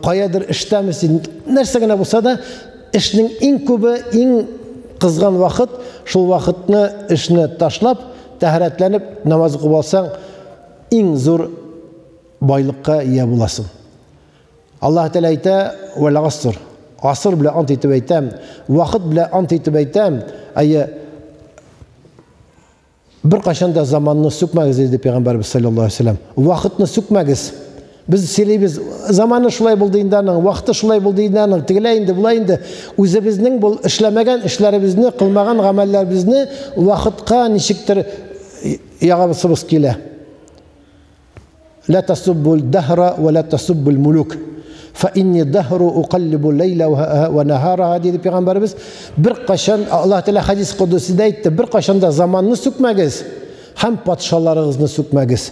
каядыр эштәме син, нәрсә генә булса да, эшнең иң күбе, иң кызган вакыт, шул вакытны эшне ташлап, тәһарәтләнеп намаз укып алсаң, иң зур байлыкка ия буласың. Аллаһ Тәгалә әйтә, "Вәл гаср". Гасыр белән ант итеп әйтәм, вакыт белән ант итеп әйтәм, әйе, беркайчан да заманны сүкмәгез, диде Пәйгамбәрбез саллаллаһу алейһи вәсәлләм. Вакытны сүкмәгез. Без сөйлибез, заманы шулай булды инде аның, вакыты шулай булды инде аның, тегеләй инде, болай инде. Үзебезнең бу эшләмәгән эшләребезне, кылмаган гамәлләребезне вакытка ничектер ягабыз килә. Ла тасуббул дахра ва ла тасуббул мулук. Фа инни дахру уқаллибу лейла ва нахараха диде Пәйгамбәребез. Бер кашан Аллаһ Тәгалә хадис кудусида әйтте, бер кашан да заманны сүкмәгез һәм патшаларыгызны сүкмәгез.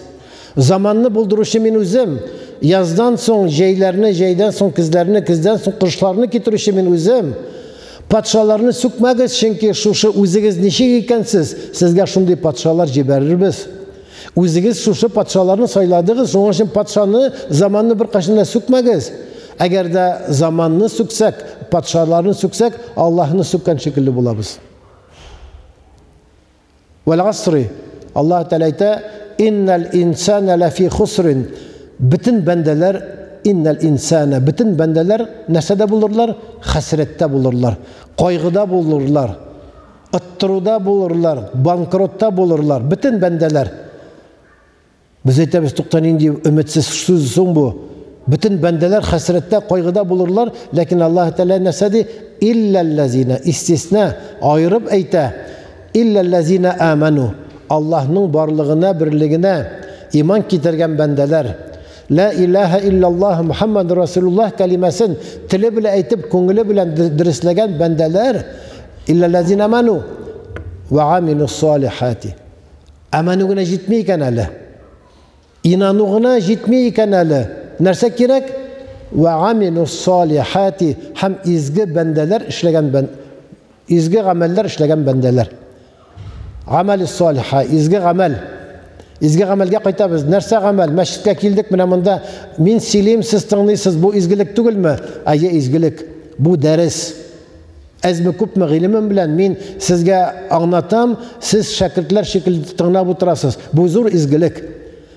Заманны булдыручы мин үзем. Яздан соң җәйләрне, җәйдән соң көзләрне, көздән соң кышларны китерүче мин үзем. Патшаларны сүкмәгез, чөнки шушы үзегез ничек икәнсез, сезгә шундый патшалар җибәрербез. Үзегез шушы патшаларны сайладыгыз, шуның өчен патшаны, заманны беркайчан да сүкмәгез. Әгәр дә заманны сүксәк, патшаларны сүксәк, Аллаһны сүккән шикелле булабыз. Вәл гасри. Аллаһ Тәгалә әйтә, "Иннал инсана лафи хусрин." Бөтен бәндәләр иннал инсана, бөтен бәндәләр нәрсәдә булырлар? Хәсрәттә булырлар, кайгыда булырлар. Оттыруда булырлар, банкротта булырлар, бөтен бәндәләр. Без әйтәбез, тукта нинди өметсез сүз соң бу? Бөтен бәндәләр хәсрәттә, кайгыда булырлар, ләкин Аллаһ Тәгалә нәрсә ди? Илләлләзина, истисна, аерып әйтә. Илләлләзина аману. Аллаһның барлыгына, берлегенә иман китергән бәндәләр. Ла илаһа иллаллаһ Мухаммад Расулуллаһ кәлимәсен теле белән әйтеп, күңеле белән дөресләгән бәндәләр илләлләзина аману ва амилус салихати. Аману гына җитми икән әле. Инану гына җитми икән әле. Нәрсә кирәк? Ва амилус салихати һәм изге бәндәләр эшләгән изге гамәлләр эшләгән бәндәләр. Гамәл салиха, изге гамәл. Изге гамәлгә кайтабыз. Нәрсә гамәл? Мәчеткә килдек, менә монда мин сөйлим, сез тыңлыйсыз. Бу изгелек түгелме? Әйе, изгелек. Бу дәрес. Әзме күпме гыйлемем белән мин сезгә аңлатам, сез шәкертләр шикелле тыңлап утырасыз. Бу зур изгелек.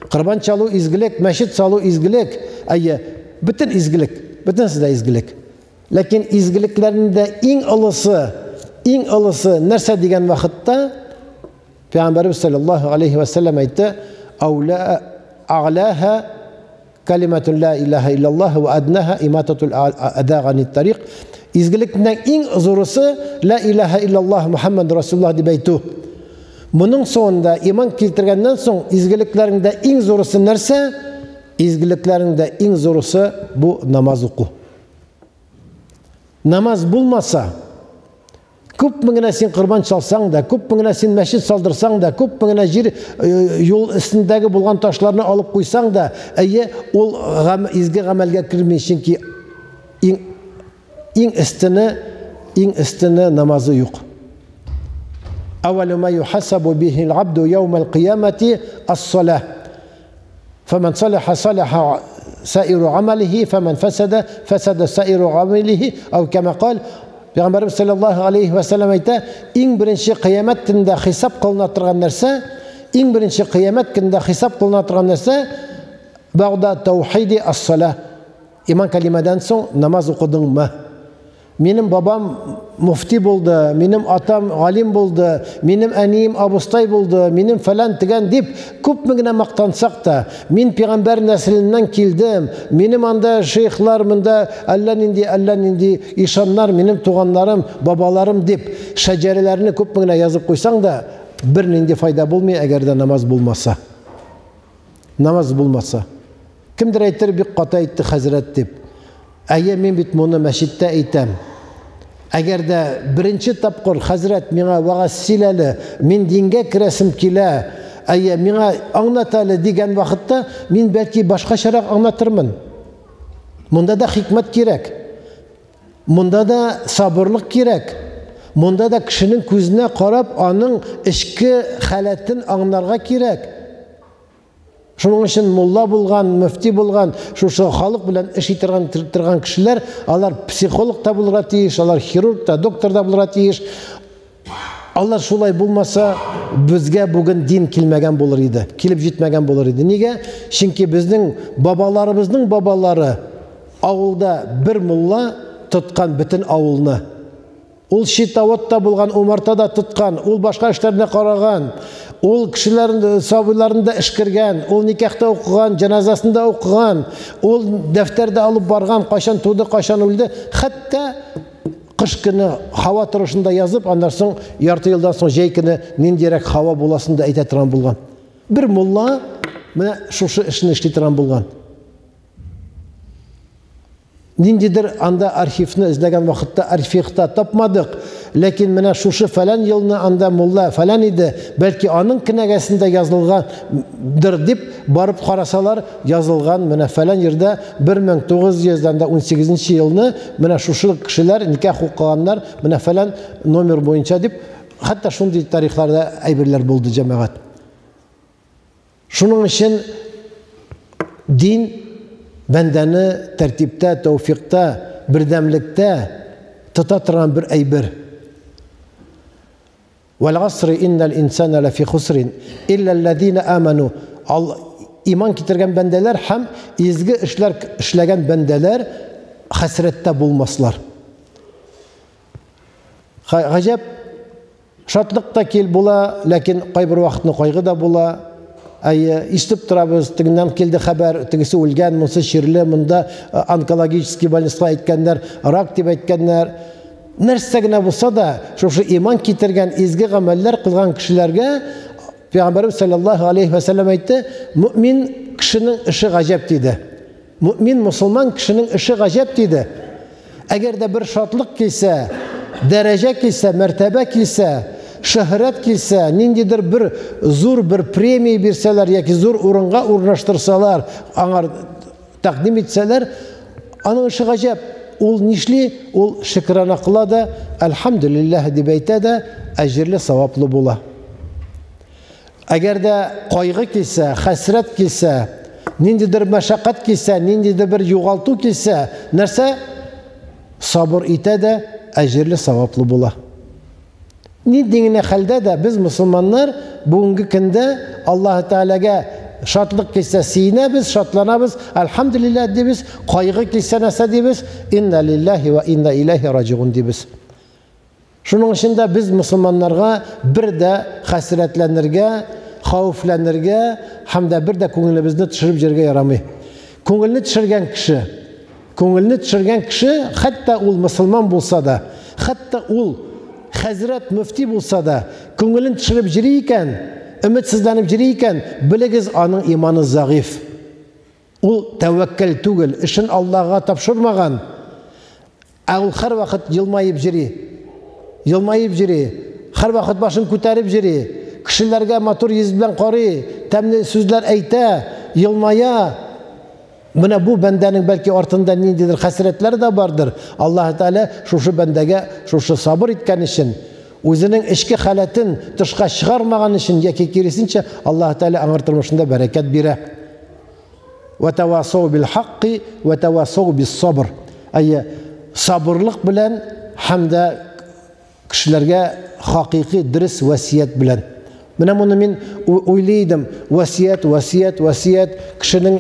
Корбан чалу изгелек, мәчет салу изгелек. Әйе, бөтен изгелек, бөтенесе дә изгелек. Ләкин изгелекләрнең дә иң олысы, иң олысы нәрсә дигән вакытта Пәйгамбәребез саллаллаһу алейхи ва саллям әйтте, "Аула аглаха калиматун ла илаһа иллаллаһ ва аднаха имататул ада ганит тарик." Изгелекнең иң зурысы ла илаһа иллаллаһ Мухаммад расулуллаһ дип әйтү. Моның соңында иман китергәннән соң изгелекләрнең дә иң зурысы нәрсә? Изгелекләрнең дә иң зурысы бу намаз уку. Намаз булмаса, күпме генә син корбан чалсаң да, күпме генә син мәчет салдырсаң да, күпме генә җир юл өстендәге булган ташларны алып куйсаң да, әйе, ул изге гамәлгә керми, чөнки иң иң өстене, иң өстене намазы юк. Әүвәлү ма юхасабу бихил абду яумал кыямати ас-салах. Фәмән салаха салаха саиру амалихи, фәмән фәсәдә фәсәдә саиру амалихи, ау кәмә кал. Пәйгамбәребез саллаллаһу алейхи ва сәлләм әйтә, иң беренче кыямәт көнендә хисап кылына торган нәрсә, иң беренче кыямәт көнендә хисап кылына торган нәрсә, бәгъдә таухиди ас-салах. Иман кәлимәдән соң намаз укыдыңмы? Минем бабам муфти булды, минем атам галим булды, минем әнием абыстай булды, минем фәлән тегән дип күпме генә мактансак та, мин пәйгамбәр нәселеннән килдем, минем анда шейхлар, монда әллә нинди, әллә нинди ишаннар, минем туганнарым, бабаларым дип шәҗәрәләрне күпме генә язып куйсаң да, бернинди файда булмый, әгәр дә намаз булмаса. Намаз булмаса. Кемдер әйтер, бик каты әйтте хәзрәт дип. Әйе, мин бит моны мәчеттә әйтәм. Әгәр дә беренче тапкыр хәзрәт миңа вәгазь сөйләле, мин дингә керәсем килә, әйе, миңа аңлат әле дигән вакытта, мин бәлки башкачарак аңлатырмын. Монда да хикмәт кирәк. Монда да сабырлык кирәк. Монда да кешенең күзенә карап, аның эчке халәтен аңларга кирәк. Шуның өчен мулла булган, мөфти булган, шушы халык белән эш итергән торган кешеләр, алар психолог та булырга тиеш, алар хирург та, доктор да булырга тиеш. Алар шулай булмаса, безгә бүген дин килмәгән булыр иде, килеп җитмәгән булыр иде. Нигә? Чөнки безнең бабаларыбызның бабалары авылда бер мулла тоткан бөтен авылны. Ул щитовод та булган, умарта да тоткан, ул башка эшләрне караган, ул кешеләрне, сабыйларын да эшкергән, ул никахта укыган, җеназасын да укыган, ул дәфтәрдә алып барган, кайчан туды, кайчан үлде, хәтта кыш көне һава торышын да язып, аннан соң ярты елдан соң җәй көне ниндирәк һава буласын да әйтә торган булган. Бер мулла менә шушы эшне эшли торган булган. Ниндидер анда архивны эзләгән вакытта архивта тапмадык, ләкин менә шушы фәлән елны анда мулла фәлән иде, бәлки аның кенәгәсендә язылгандыр дип барып карасалар, язылган менә фәлән җирдә 1918 елны менә шушы кешеләр никах укыганнар, менә фәлән номер буенча дип, хәтта шундый тарихларда әйберләр булды, җәмәгать. Шуның өчен дин бәндәне тәртиптә, тәүфикта, бердәмлектә тота торган бер әйбер. Вәл гасри иннал инсана лафи хусрин илля аллазина аману. Ал иман китергән бәндәләр һәм изге эшләр эшләгән бәндәләр хәсрәттә булмаслар. Гаҗәп Шатлык та кил була, ләкин кайбер вакытны кайгы да була. Әйе, ишетеп торабыз, тегеннән килде хәбәр, тегесе үлгән, монысы чирле, монда онкологический больницага әйткәннәр, рак дип әйткәннәр. Нәрсә генә булса да, шушы иман китергән, изге гамәлләр кылган кешеләргә Пәйгамбәребез саллаллаһу алейхи ва сәлләм әйтте, мөмин кешенең эше гаҗәп диде. Мөмин мусулман кешенең эше гаҗәп диде. Әгәр дә бер шатлык килсә, дәрәҗә килсә, мәртәбә килсә, шөһрәт килсә, ниндидер бер зур бер премия бирсәләр яки зур урынга урнаштырсалар, аңар тәкъдим итсәләр, аның эше гаҗәп. Ул нишли? Ул шөкрана кыла да, әлхәмдүлилләһ дип әйтә дә, әҗерле, саваплы була. Әгәр дә кайгы килсә, хәсрәт килсә, ниндидер мәшәкать килсә, ниндидер бер югалту килсә, нәрсә? Сабыр итә дә, әҗерле, саваплы була. Нинди генә хәлдә дә без мусулманнар бүгенге көндә Аллаһ Тәгаләгә шатлык килсә сөенәбез, шатланабыз, әлхәмдүлилләһ дибез, кайгы килсә нәрсә дибез? Инна лиллаһи ва инна иләйһи раҗигун дибез. Шуның өчен дә без мусулманнарга бер дә хәсрәтләнергә, хәвефләнергә һәм дә бер дә күңелебезне төшереп җиргә ярамый. Күңелне төшергән кеше, күңелне төшергән кеше, хәтта ул мусулман булса да, хәтта ул хәзрәт мөфти булса да, күңелен төшереп җири икән, өметсезләнеп җири икән, белегез, аның иманы зәгыйф. Ул тәвәккәл түгел, эшен Аллаһга тапшырмаган. Ә ул һәрвакыт елмаеп йөри. Елмаеп йөри. Һәрвакыт башын күтәреп йөри. Кешеләргә матур йөз белән карый, тәмле сүзләр әйтә, елмая. Менә бу бәндәнең бәлки артында ниндидер хәсрәтләр дә бардыр. Аллаһ Тәгалә шушы бәндәгә шушы сабыр иткән өчен, үзенең эчке халәтен тышка чыгармаган өчен яки киресенчә, Аллаһ Тәгалә аңар тормышында бәрәкәт бирә. Ва тавасау бил хакки ва тавасау бис сабр. Әйе, сабырлык белән һәм дә кешеләргә хакыйкый дөрес васият белән. Менә моны мин уйлый идем. Васият, васият, васият. Кешенең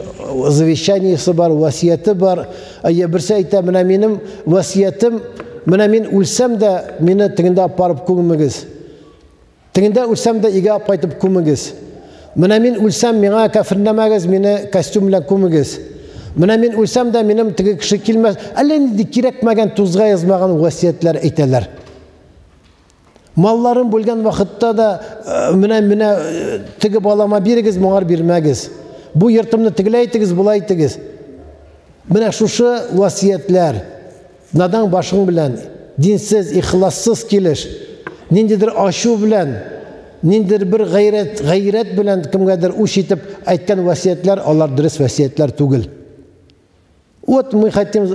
завещаниесе бар, васияте бар. Әйе, берсе әйтә, менә минем васиятем, менә мин үлсәм дә, мине тегендә алып барып күмегез. Тегендә үлсәм дә, өйгә алып кайтып күмегез. Менә мин үлсәм, миңа кәфенләмәгез, мине костюм белән күмегез. Менә мин үлсәм дә, минем теге кеше килмәс. Әллә нинди кирәкмәгән, тузга язмаган васиятләр әйтәләр. Малларын бүлгән вакытта да, менә, менә теге балама бирегез, моңар бирмәгез. Бу йортымны тегеләй итегез, болай итегез. Менә шушы васиятләр надан башың белән, динсез, ихлассыз килеш, ниндидер ачу белән, ниндидер бер гайрәт, гайрәт белән кемгәдер үч итеп әйткән васиятләр, алар дөрес васиятләр түгел. Вот мы хотим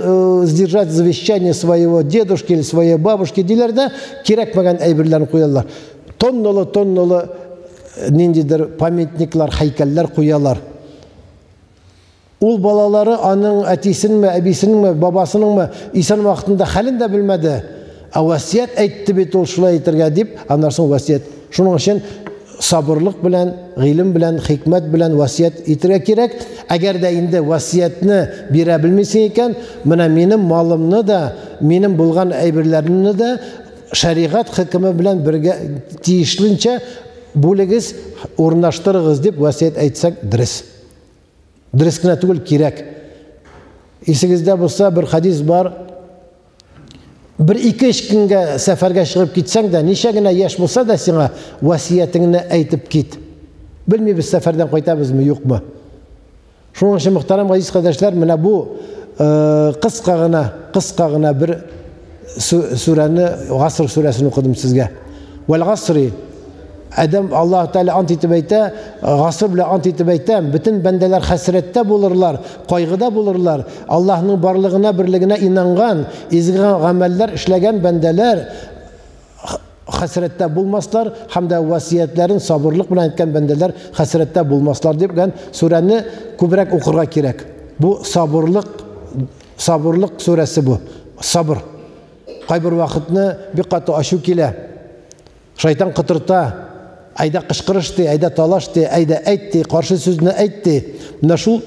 сдержать завещание своего дедушки или своей бабушки, диләр дә, кирәкмәгән әйберләрен куялар. Тонналы-тонналы ниндидер памятниклар, һәйкәлләр куялар. Ул балалары аның әтисенме, әбисенеңме, бабасыныңмы исән вакытында хәлен дә белмәде. Ә васият әйтте бит ул шулай әйтергә дип, аннан соң васият. Шуның өчен сабырлык белән, гыйлем белән, хикмәт белән васият итергә кирәк. Әгәр дә инде васиятне бирә белмисең икән, менә минем малымны да, минем булган әйберләремне дә шәригать хөкеме белән бергә тиешленчә бүлегез, урнаштырыгыз дип васият әйтсәк, дөрес. Дөрес кенә түгел, кирәк. Исегездә булса, бер хадис бар. Бер ике-өч көнгә сәфәргә чыгып китсәң дә, ничә генә яшь булса да сиңа васиятеңне әйтеп кит. Белмибез сәфәрдән кайтабызмы, юкмы. Шуның өчен, мөхтәрәм газиз кардәшләр, менә бу кыска гына, кыска гына бер сүрәне, Гаср сүрәсен укыдым сезгә. Вәл гасри Адәм Аллаһ Тәгалә ант итеп әйтә, гасыр белән ант итеп әйтәм, бөтен бәндәләр хәсрәттә булырлар, кайгыда булырлар. Аллаһның барлыгына, берлегенә инанган, изге гамәлләр эшләгән бәндәләр хәсрәттә булмаслар һәм дә васиятләрен сабырлык белән әйткән бәндәләр хәсрәттә булмаслар дигән сүрәне күбрәк укырга кирәк. Бу сабырлык, сабырлык сүрәсе бу. Сабыр. Кайбер вакытны бик каты ачу килә. Шайтан котырта, әйдә кычкырыш ди, әйдә талаш ди, әйдә әйт ди, каршы сүзне әйт ди. Менә шул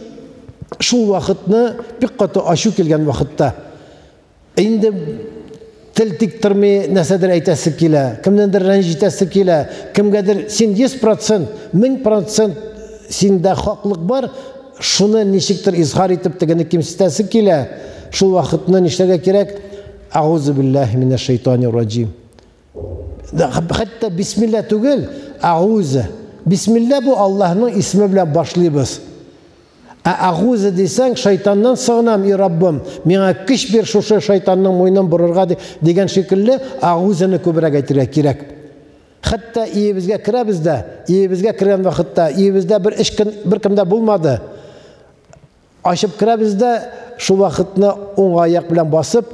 шул вакытны бик каты ачу килгән вакытта инде тел тик тормый, нәрсәдер әйтәсе килә, кемнәндер рәнҗитәсе килә, кемгәдер син 100%, 1000% синдә хаклык бар, шуны ничектер изһар итеп тегене кимсетәсе килә. Шул вакытны нишләргә кирәк? Аузу биллаһи минәш шайтанир раҗим. Хәтта бисмилла түгел, агуза. Бисмилла бу Аллаһның исеме белән башлыйбыз. Ә агуза дисәң, шайтаннан сыгынам, и Раббым, миңа көч бир шушы шайтанның муенын борырга дигән шикелле, агузаны күбрәк әйтергә кирәк. Хәтта өебезгә керәбез дә, өебезгә кергән вакытта, өебездә бер эш көн беркем дә булмады. Ачып керәбез дә, шул вакытны уң аяк белән басып,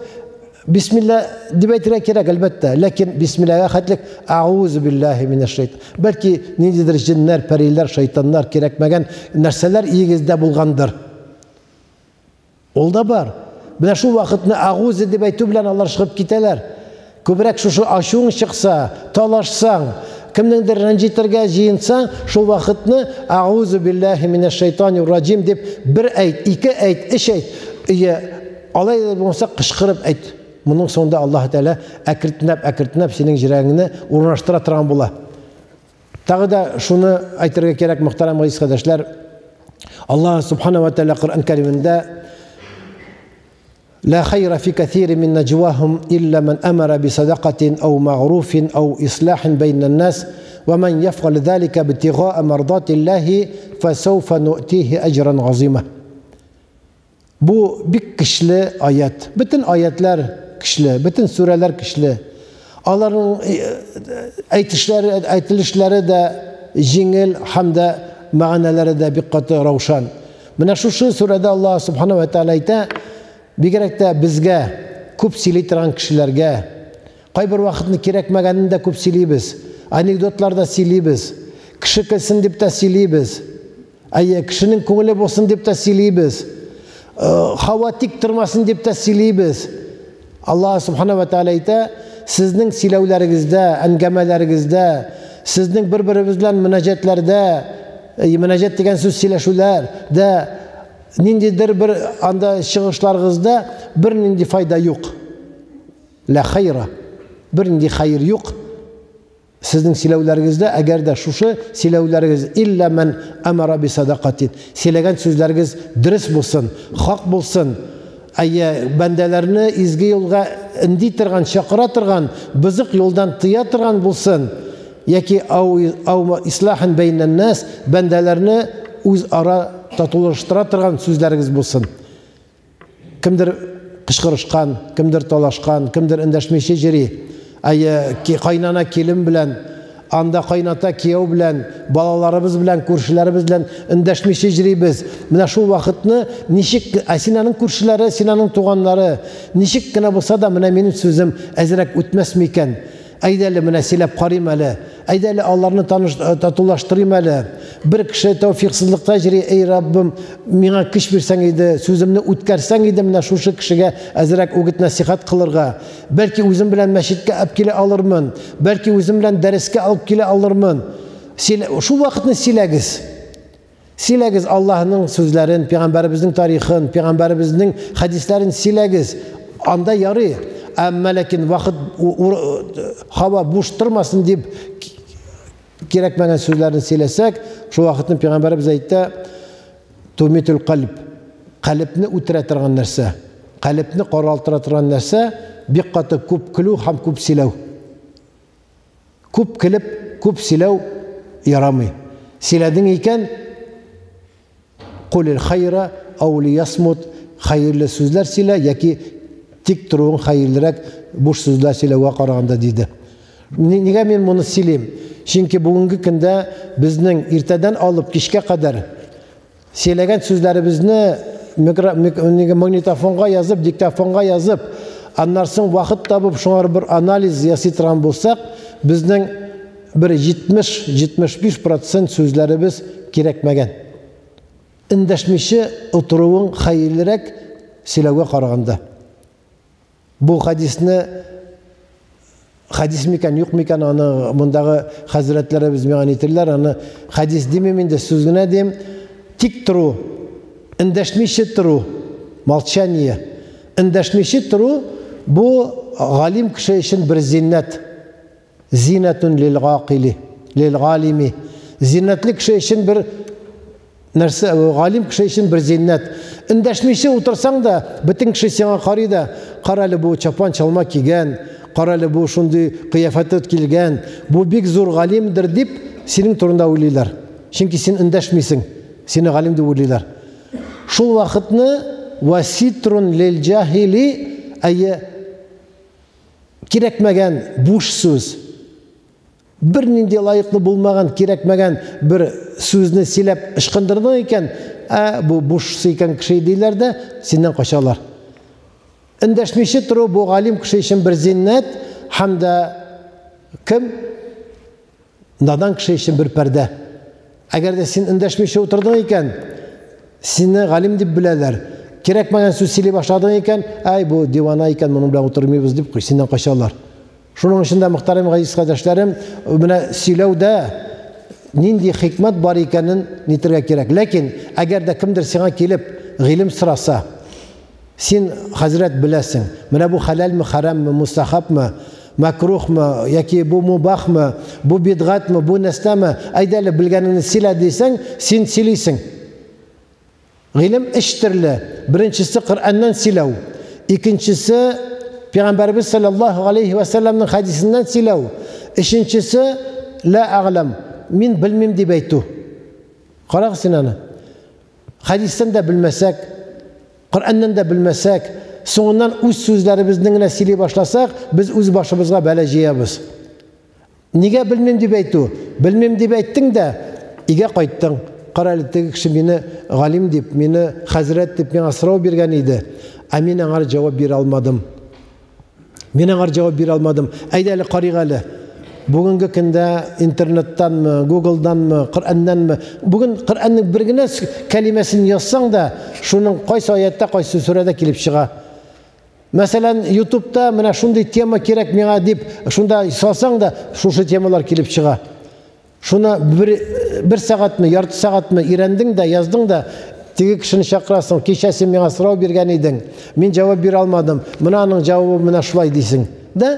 бисмилла дип әйтергә кирәк, әлбәттә. Ләкин бисмиллага хәтлек аузу биллаһи минәш шайтан. Бәлки ниндидер җеннәр, пәриләр, шайтаннар кирәкмәгән нәрсәләр өегездә булгандыр. Ул да бар. Менә шул вакытны агузы дип әйтү белән алар чыгып китәләр. Күбрәк шушы ачуың чыкса, талашсаң, кемнеңдер рәнҗетергә җыенсаң, шул вакытны аузу биллаһи минәш шайтанир раҗим дип бер әйт, ике әйт, өч әйт. Ие, алай да булмаса кычкырып әйт. Моның соңында Аллаһ Тәгалә әкренләп, әкренләп синең йөрәгеңне урнаштыра торган була. Тагы да шуны әйтергә кирәк, мөхтәрәм газиз кардәшләр, Аллаһ Субхана ва Тәгалә Коръән Кәримендә Ла хайра фи кәсири мин наҗвахум илля ман амара би садакатин ау магруфин ау ислахин бәйнән нас ва ман яфгал залика битигаа мардатиллахи фасауфа нуътихи аҗран газима. Бу бик көчле аят. Бөтен аятлар көчле, бөтен сүрәләр көчле. Аларның әйтешләре, әйтелешләре дә җиңел һәм дә мәгънәләре дә бик каты раушан. Менә шушы сүрәдә Аллаһ субхана ва тааля әйтә, бигрәк тә безгә, күп сөйли торган кешеләргә, кайбер вакытны кирәкмәгәнен дә күп сөйлибез, анекдотлар да сөйлибез, кеше көлсен дип тә сөйлибез. Әйе, кешенең күңеле булсын дип тә сөйлибез. Һава тик тормасын дип тә сөйлибез. Аллаһ субхана ва тааля әйтә, сезнең сөйләүләрегездә, әңгәмәләрегездә, сезнең бер-беребез белән мөнәҗәтләрдә, мөнәҗәт дигән сүз сөйләшүләр дә ниндидер бер анда чыгышларыгызда бернинди файда юк. Ла хайра. Бернинди хәер юк. Сезнең сөйләүләрегездә, әгәр дә шушы сөйләүләрегез илля ман амара би садакатин, сөйләгән сүзләрегез дөрес булсын, хак булсын, әйе, бәндәләрне изге юлга өнди торган, чакыра торган, бозык юлдан тыя торган булсын, яки ау, ау ислахан бәйнән нас, бәндәләрне үзара татулаштыра торган сүзләрегез булсын. Кемдер кычкырышкан, кемдер талашкан, кемдер эндәшмичә йөри. Әйе, кайнана килен белән, анда кайната кияү белән, балаларыбыз белән, күршеләребез белән эндәшмичә йөрибез. Менә шул вакытны ничек, ә син аның күршеләре, син аның туганнары, ничек кенә булса да, менә минем сүзем әзрәк үтмәс микән? Әйдә әле, менә сөйләп карыйм әле. Әйдә әле, аларны таныш, татулаштырыйм әле. Бер кеше тәүфиксызлыкта йөри, эй Раббым, миңа көч бирсәң иде, сүземне үткәрсәң иде менә шушы кешегә әзрәк үгет нәсихәт кылырга. Бәлки үзем белән мәчеткә алып килә алырмын, бәлки үзем белән дәрескә алып килә алырмын. Шул вакытны сөйләгез. Сөйләгез Аллаһның сүзләрен, пәйгамбәребезнең тарихын, пәйгамбәребезнең хәдисләрен сөйләгез. Анда ярый. Әмма ләкин вакыт һава буш тормасын дип кирәкмәгән сүзләрне сөйләсәк, шул вакытны пәйгамбәребез әйтте, тумитул кальб. Калебне үтерә торган нәрсә, калебне каралтыра торган нәрсә, бик каты күп көлү һәм күп сөйләү. Күп көлеп, күп сөйләү ярамый. Сөйләдең икән, кулил хайра ау лиясмут, хәерле сүзләр сөйлә яки тик торуың хәерлерәк буш сүзләр сөйләүгә караганда, диде. Нигә мин моны сөйлим? Чөнки бүгенге көндә безнең иртәдән алып кичкә кадәр сөйләгән сүзләребезне магнитофонга язып, диктофонга язып, аннан соң вакыт табып шуңар бер анализ ясый торган булсак, безнең бер 70-75% сүзләребез кирәкмәгән. Эндәшмичә утыруың хәерлерәк сөйләүгә караганда. Бу хәдисне хәдис микән, юк микән, аны мондагы хәзрәтләребез миңа әйтерләр, аны хәдис димим инде, сүз генә дим. Тик тору, эндәшмичә тору, молчание. Эндәшмичә тору бу галим кеше өчен бер зиннәт. Зинатун лил гакили, лил галими. Зиннәтле кеше өчен бер нәрсә, галим кеше өчен бер зиннәт. Эндәшмичә утырсаң да, бөтен кеше сиңа карый да, кара әле бу чапан чалма кигән, кара әле бу шундый кыяфәте килгән, бу бик зур галимдер дип синең турында уйлыйлар. Чөнки син эндәшмисең, сине галим дип уйлыйлар. Шул вакытны васитрун лил җахили, әйе, кирәкмәгән буш сүз, бер нинди лаеклы булмаган, кирәкмәгән бер сүзне сөйләп ычкындырдың икән, ә бу буш икән кеше диләр дә, синнән качалар. Эндәшмичә тору бу галим кеше өчен бер зиннәт һәм дә кем надан кеше өчен бер пәрдә. Әгәр дә син эндәшмичә утырдың икән, сине галим дип беләләр. Кирәкмәгән сүз сөйли башладың икән, әй бу дивана икән, моның белән утырмыйбыз дип синнән качалар. Шуның өчен дә, мөхтәрәм газиз кардәшләрем, менә сөйләүдә нинди хикмәт бар икәнен нитергә кирәк. Ләкин әгәр дә кемдер сиңа килеп гыйлем сораса, син, хәзрәт, беләсең, менә бу хәләлме, хәраммы, мустахабмы, мәкрухмы, яки бу мубахмы, бу бидгатмы, бу нәрсәме, әйдә әле белгәнеңне сөйлә дисәң, син сөйлисең. Гыйлем өч төрле. Беренчесе Коръәннән сөйләү, икенчесе Пәйгамбәрбез саллаллаһу алейхи ва салламның хәдисеннән сөйләү, өченчесе ла әгълам, мин белмим дип әйтү. Карагыз син аны. Хәдистән дә белмәсәк, Коръәннән дә белмәсәк, соңыннан үз сүзләребезне генә сөйли башласак, без үз башыбызга бәла җыябыз. Нигә белмим дип әйтү? Белмим дип әйттең дә, өйгә кайттың. Кара әле, теге кеше мине галим дип, мине хәзрәт дип миңа сорау биргән иде. Ә мин аңар җавап бирә алмадым. Мин аңар җавап бирә алмадым. Әйдә әле карыйк әле. Бүгенге көндә интернеттанмы, Гуглданмы, Коръәннәнме? Бүген Коръәннең бер генә кәлимәсен язсаң да, шуның кайсы аятта, кайсы сүрәдә килеп чыга. Мәсәлән, YouTube'та менә шундый тема кирәк миңа дип, шунда салсаң да, шушы темалар килеп чыга. Шуны бер сәгатьме, ярты сәгатьме өйрәндең дә, яздың да, теге кешене чакырасың, кичә син миңа сорау биргән идең, мин җавап бирә алмадым, менә аның җавабы менә шулай дисең. Да,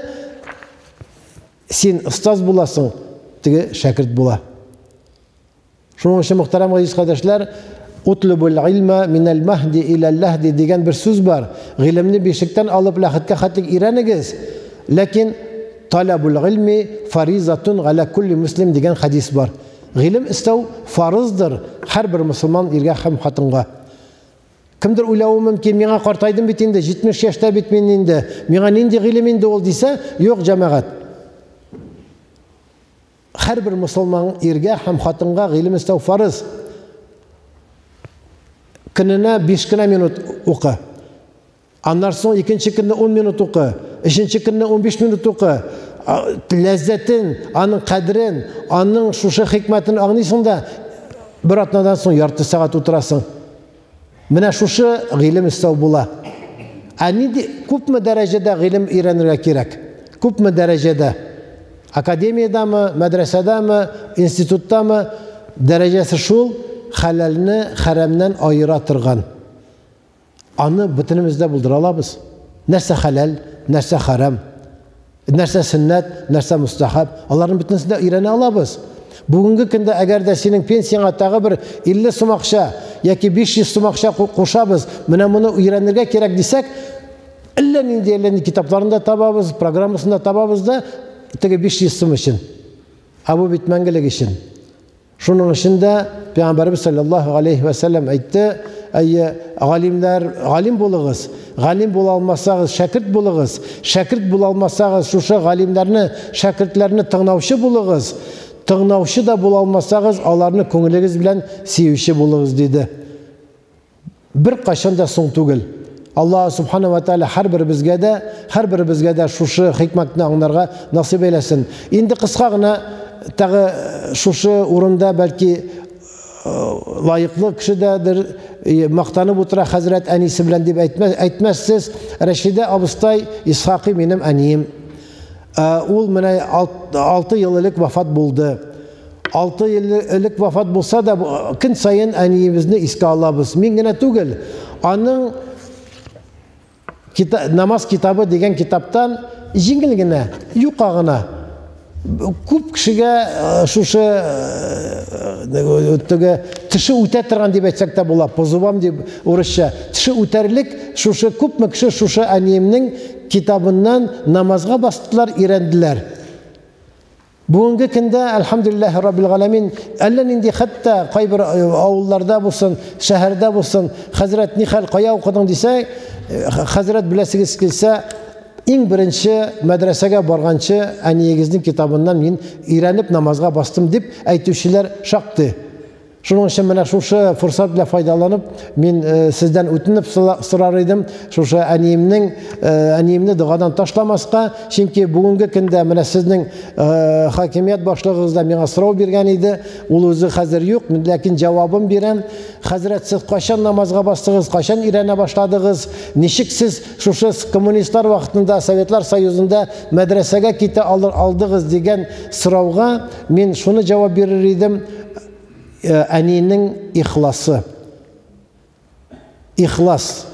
син остаз буласың, теге шәкерт була. Шуның өчен, мөхтәрәм газиз кардәшләр, утлубул илма минәл маһди иләл ләһди дигән бер сүз бар. Гыйлемне бишектән алып ләхеткә хәтлек өйрәнегез. Ләкин талабул гыйльми фаризатун галя кулли муслим дигән хадис бар. Гыйлем эстәү фарыздыр һәрбер мусульман иргә һәм хатынга. Кемдер уйлавы мөмкин, миңа картайдым бит инде, 70 яшьтә бит мин инде, миңа нинди гыйлем инде ул дисә, юк, җәмәгать. Һәрбер мусульман иргә һәм хатынга гыйлем эстәү фарыз. Көненә 5 кенә минут укы. Аннан соң икенче көнне 10 минут укы, өченче көнне 15 минут укы. Ләззәтен, аның кадерен, аның шушы хикмәтен аңлыйсың да, бер атнадан соң ярты сәгать утырасың. Менә шушы гыйлем эстәү була. Ә нинди, күпме дәрәҗәдә гыйлем өйрәнергә кирәк? Күпме дәрәҗәдә? Академиядәме, мәдрәсәдәме, институттамы? Дәрәҗәсе шул, хәләлне хәрәмнән аера торган. Аны бөтенебез дә булдыра алабыз. Нәрсә хәләл, нәрсә хәрәм, нәрсә сөннәт, нәрсә мустахаб, аларның бөтенесен дә өйрәнә алабыз. Бүгенге көндә әгәр дә синең пенсияңа тагы бер 50 сум акча яки 500 сум акча кушабыз, менә моны өйрәнергә кирәк дисәк, әллә нинди, әллә нинди китапларын да табабыз, программасын да табабыз да, теге 500 сум өчен. Ә бу бит мәңгелек өчен. Шуның өчен дә Пәйгамбәребез саллаллаһу алейхи ва сәлләм әйтте, әйе, галимнәр, галим булыгыз, галим була алмасагыз, шәкерт булыгыз, шәкерт була алмасагыз, шушы галимнәрне, шәкертләрне тыңлаучы булыгыз, тыңлаучы да була алмасагыз, аларны күңелегез белән сөюче булыгыз, диде. Бер кайчан да соң түгел. Аллаһ субхана ва тааля һәрберебезгә дә шушы хикмәтне аңларга насыйп әйләсен. Инде кыска гына тагы шушы урында бәлки лаеклы кеше дәдер, мактанып утыра хәзрәт әнисе белән дип әйтмәссез. Рәшидә абыстай Исхакый минем әнием. Ул менә 6 ел элек вафат булды. 6 ел элек вафат булса да, көн саен әниебезне искә алабыз. Мин генә түгел, аның намаз китабы дигән китаптан җиңел генә, юка гына күп кешегә шушы теге теше үтә торган дип әйтсәк тә була, по зубам дип урысча, теше үтәрлек шушы күпме кеше шушы әниемнең китабыннан намазга бастылар, өйрәнделәр. Бүгенге көндә, әлхәмдүлилләһи раббил галәмин, әллә нинди хәтта кайбер авылларда булсын, шәһәрдә булсын, хәзрәт ни хәл, кая укыдың дисә, хәзрәт беләсегез килсә, иң беренче мәдрәсәгә барганчы әниегезнең китабыннан мин өйрәнеп намазга бастым дип әйтүчеләр шактый. Шуның өчен менә шушы форсат белән файдаланып, мин сездән үтенеп сорар идем, шушы әниемне догадан ташламаска, чөнки бүгенге көндә менә сезнең хакимият башлыгыгыз да миңа сорау биргән иде, ул үзе хәзер юк, ләкин җавабын бирәм. Хәзрәт, сез кайчан намазга бастыгыз, кайчан өйрәнә башладыгыз, ничек сез шушы коммунистлар вакытында, Советлар Союзында мәдрәсәгә китә алдыгыз дигән сорауга мин шуны җавап бирер идем. Әнинең ихласы. Ихлас.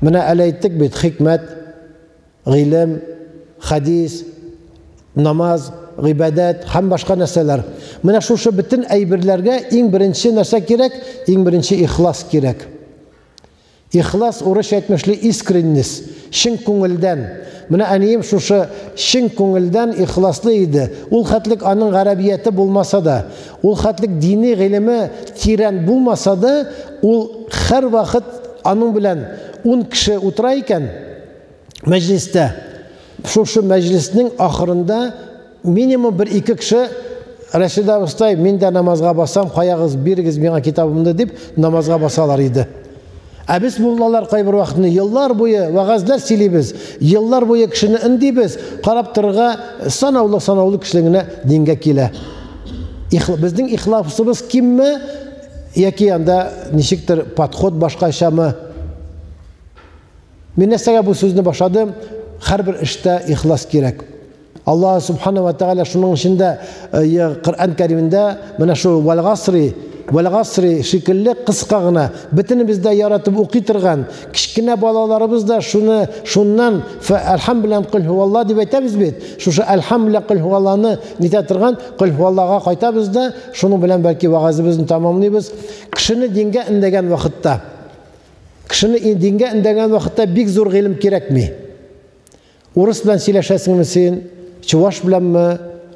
Менә әле әйттек бит, хикмәт, гыйлем, хадис, намаз, гыйбадәт һәм башка нәрсәләр. Менә шушы бөтен әйберләргә иң беренче нәрсә кирәк? Иң беренче ихлас кирәк. Ихлас урысча әйтмешли искренность, чын күңелдән. Менә әнием шушы чын күңелдән ихласлы иде. Ул хәтлек аның гарәбияте булмаса да, ул хәтлек дини гыйлеме тирән булмаса да, ул һәр вакыт аның белән 10 кеше утыра икән, Мәҗлестә, шушы мәҗлеснең ахырында минимум бер-ике кеше Рәшидә абыстай, мин дә намазга басам, каягыз, бирегез миңа китабымны дип намазга басалар иде. Ә без муллалар кайбер вакытны еллар буе вәгазьләр сөйлибез, еллар буе кешене өндибез, карап торырга санаулы-санаулы кеше генә дингә килә. Безнең ихласыбыз кимме яки анда ничектер подход башкачамы? Мин нәрсәгә бу сүзне башладым? Һәрбер эштә ихлас кирәк. Аллаһ субхана ва тааля шуның өчен дә э, Коръән Кәримендә менә шул вәл-гасри, вәл-гасри шикелле кыска гына бөтенебез дә яратып укый торган кечкенә балаларыбыз да шуны шуннан әлхәм белән кул һуалла дип әйтәбез бит. Шушы әлхәм белән кул һуалланы нитә торган кул һуаллага кайтабыз да, шуның белән бәлки вәгазебезне тәмамлыйбыз. Кешене дингә эндәгән вакытта Кешене дингә эндәгән вакытта бик зур гыйлем кирәкми. Урыс белән сөйләшәсеңме син, чуваш беләнме,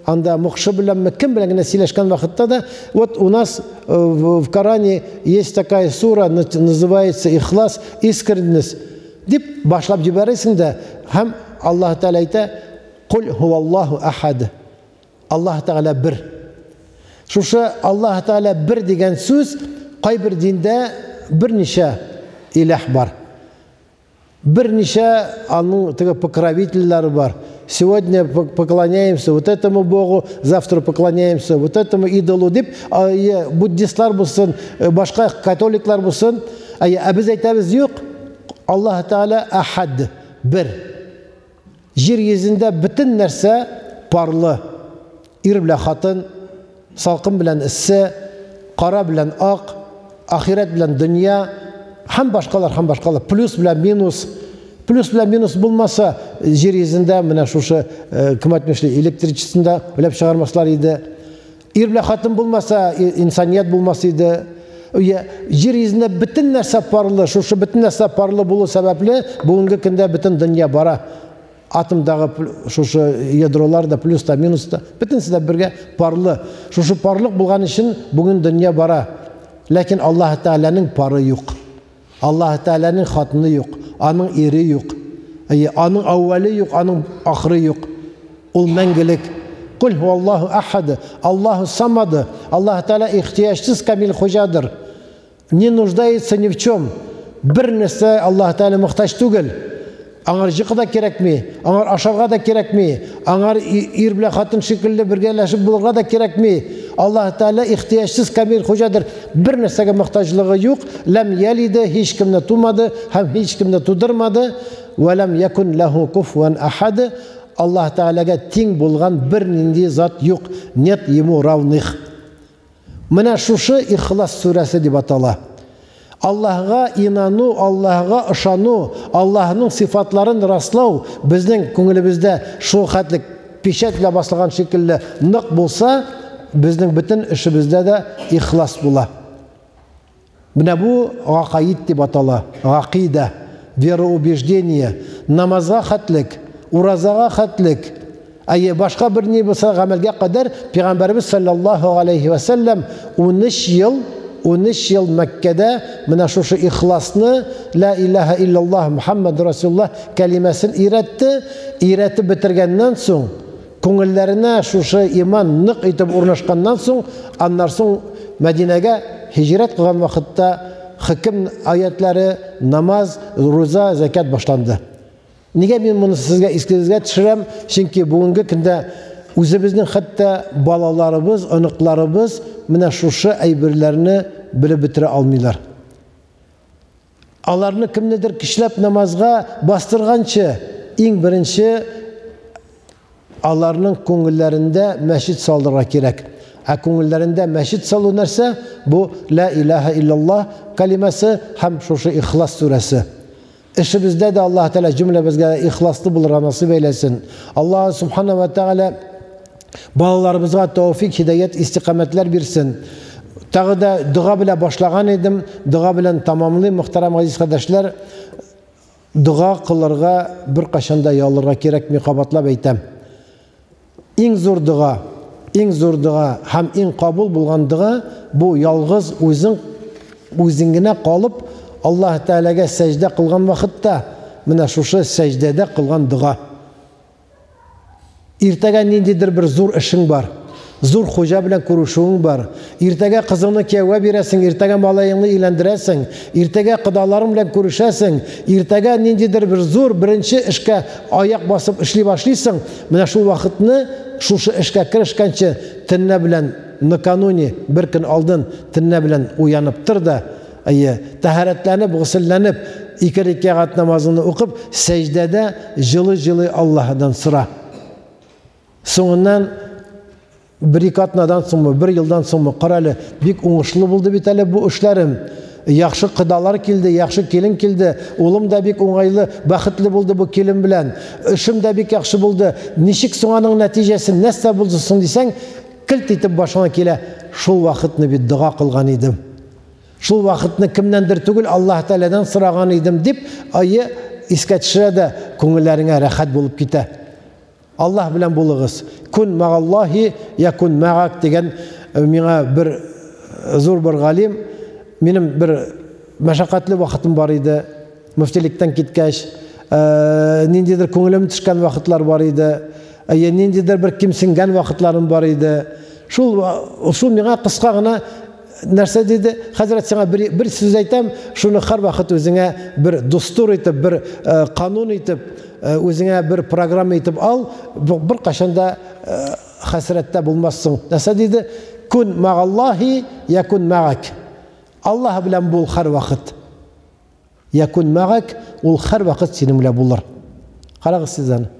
анда мукшы беләнме, кем белән генә сөйләшкән вакытта да, вот у нас э, в Коране есть такая сура, называется Ихлас, искренность, дип башлап җибәрәсең дә, һәм Аллаһ Тәгалә әйтә, Кул һуаллаһу ахад. Аллаһ Тәгалә бер. Шушы Аллаһ Тәгалә бер дигән сүз кайбер диндә берничә иләһ бар. Берничә аның теге покровительләре бар. Сегодня поклоняемся вот этому богу, завтра поклоняемся вот этому идолу дип, буддистлар булсын, э, башка католиклар булсын, ә без әйтәбез юк, Аллаһ Тәгалә ахад, бер. Җир йөзендә бөтен нәрсә парлы. Ир белән хатын, салкын белән эссе, кара белән ак, ахирәт белән дөнья һәм башкалар, һәм башкалар. Плюс белән минус. Плюс белән минус булмаса, җир йөзендә менә шушы, э, кем әйтмешли, электричествоны да уйлап чыгармаслар иде. Ир белән хатын булмаса, инсаният булмас иде. Җир йөзендә бөтен нәрсә парлы, шушы бөтен нәрсә парлы булу сәбәпле, бүгенге көндә бөтен дөнья бара. Атомдагы шушы ядролар да, плюс та, минус та, бөтенесе дә бергә парлы. Шушы парлык булган өчен бүген дөнья бара. Ләкин Аллаһ Тәгаләнең пары юк. Аллаһ Тәгаләнең хатыны юк, аның ире юк. Әйе, аның әүвәле юк, аның ахыры юк. Ул мәңгелек. Кул һуаллаһу ахад, Аллаһу самад. Аллаһ Тәгалә ихтыяҗсыз камил хуҗадыр. Не нуждается ни в чем. Бер нәрсә Аллаһ Тәгалә мохтаҗ түгел. Аңар җыкы да кирәкми, аңар ашарга да кирәкми, аңар ир белән хатын шикелле бергәләшеп булырга да кирәкми. Аллаһ Тәгалә ихтыяҗсыз камил хуҗадыр. Бер нәрсәгә мохтаҗлыгы юк. Ләм ялиде, һич кемне тумады һәм һич кемне тудырмады. Вә ләм якун ләһу куфуан ахад. Аллаһ Тәгаләгә тиң булган бернинди зат юк. Нет ему равных. Менә шушы Ихлас сүрәсе дип атала. Аллаһга инану, Аллаһга ышану, Аллаһның сыйфатларын раслау безнең күңелебездә шул хәтлек печать белән басылган шикелле нык булса, безнең бөтен эшебездә дә ихлас була. Менә бу гакаид дип атала, гакыйда, вероубеждение, намазга хәтлек, уразага хәтлек, әйе, башка бер ни булса гамәлгә кадәр Пәйгамбәребез саллаллаһу алейхи ва сәлләм 13 ел 13 ел Мәккәдә менә шушы ихласны ла илаһа иллаллаһ Мухаммад расулуллаһ кәлимәсен өйрәтте, өйрәтеп бетергәннән соң Күңелләренә шушы иман нык итеп урнашканнан соң, аннан соң Мәдинәгә һиҗрәт кылган вакытта хөкем аятлары, намаз, руза, зәкят башланды. Нигә мин моны сезгә искегезгә төшерәм? Чөнки бүгенге көндә үзебезнең хәтта балаларыбыз, оныкларыбыз менә шушы әйберләрне белеп бетерә алмыйлар. Аларны кемнедер көчләп намазга бастырганчы, иң беренче аларның күңелләрендә мәчет салдырырга кирәк. Ә күңелләрендә мәчет салу нәрсә? Бу ла илаһа иллаллаһ калимасы һәм шушы Ихлас сүрәсе. Эшебездә дә Аллаһ Тәгалә җөмләбезгә ихласлы булырга насыйп әйләсен. Аллаһ Субхана ва Тәгалә Балаларыбызга тәүфик, һидаят, истикамәтләр бирсен. Тагы да дога белән башлаган идем, дога белән тамамлыйм, мөхтәрәм газиз кардәшләр. Дога кылырга беркайчан да ялырга кирәкми, кабатлап әйтәм. Иң зур дога, иң зур дога һәм иң кабул булган дога бу ялгыз үзең үзең генә калып Аллаһ Тәгаләгә сәҗдә кылган вакытта. Менә шушы сәҗдәдә кылган дога. Иртәгә ниндидер бер зур эшең бар. Зур хуҗа белән күрешүең бар. Иртәгә кызыңны кияүгә бирәсең, иртәгә малаеңны өйләндерәсең, иртәгә кодаларың белән күрешәсең, иртәгә ниндидер бер зур беренче эшкә аяк басып эшли башлыйсың. Менә шул вакытны шушы эшкә керешкәнче төнлә белән накануне бер көн алдын төнлә белән уянып тор да, әйе, тәһарәтләнеп, госелләнеп, ике рәкәгать намазыңны укып, сәҗдәдә җылы-җылы Аллаһыдан сора. Соңыннан бер-ике атнадан соңмы, бер елдан соңмы, кара әле, бик уңышлы булды бит әле бу эшләрем. Яхшы кодалар килде, яхшы килен килде, улым да бик уңайлы, бәхетле булды бу килен белән. Эшем дә бик яхшы булды. Ничек соң аның нәтиҗәсе, нәрсә булды соң дисәң, келт итеп башыңа килә. Шул вакытны бит дога кылган идем. Шул вакытны кемнәндер түгел, Аллаһ Тәгаләдән сораган идем дип, айы искә төшерә дә күңелләреңә рәхәт булып китә. Аллаһ белән булыгыз. Кун мәгаллаһи якун мәгак дигән миңа бер зур бер галим, минем бер мәшәкатьле вакытым бар иде. Мөфтилектән киткәч, ниндидер күңелем төшкән вакытлар бар иде. Ниндидер бер кимсенгән вакытларым бар иде. Шул шул миңа кыска гына нәрсә диде? Хәзрәт, сиңа бер сүз әйтәм, шуны һәрвакыт үзеңә бер дустур итеп, бер канун итеп, үзеңә бер программа итеп ал, бер кашан да хәсрәттә булмассың. Нәрсә диде? Кун мәгаллаһи якун мәгак. Аллаһ белән бул һәрвакыт. Якун мәгак, ул һәрвакыт синең белән булыр. Карагыз сез аны.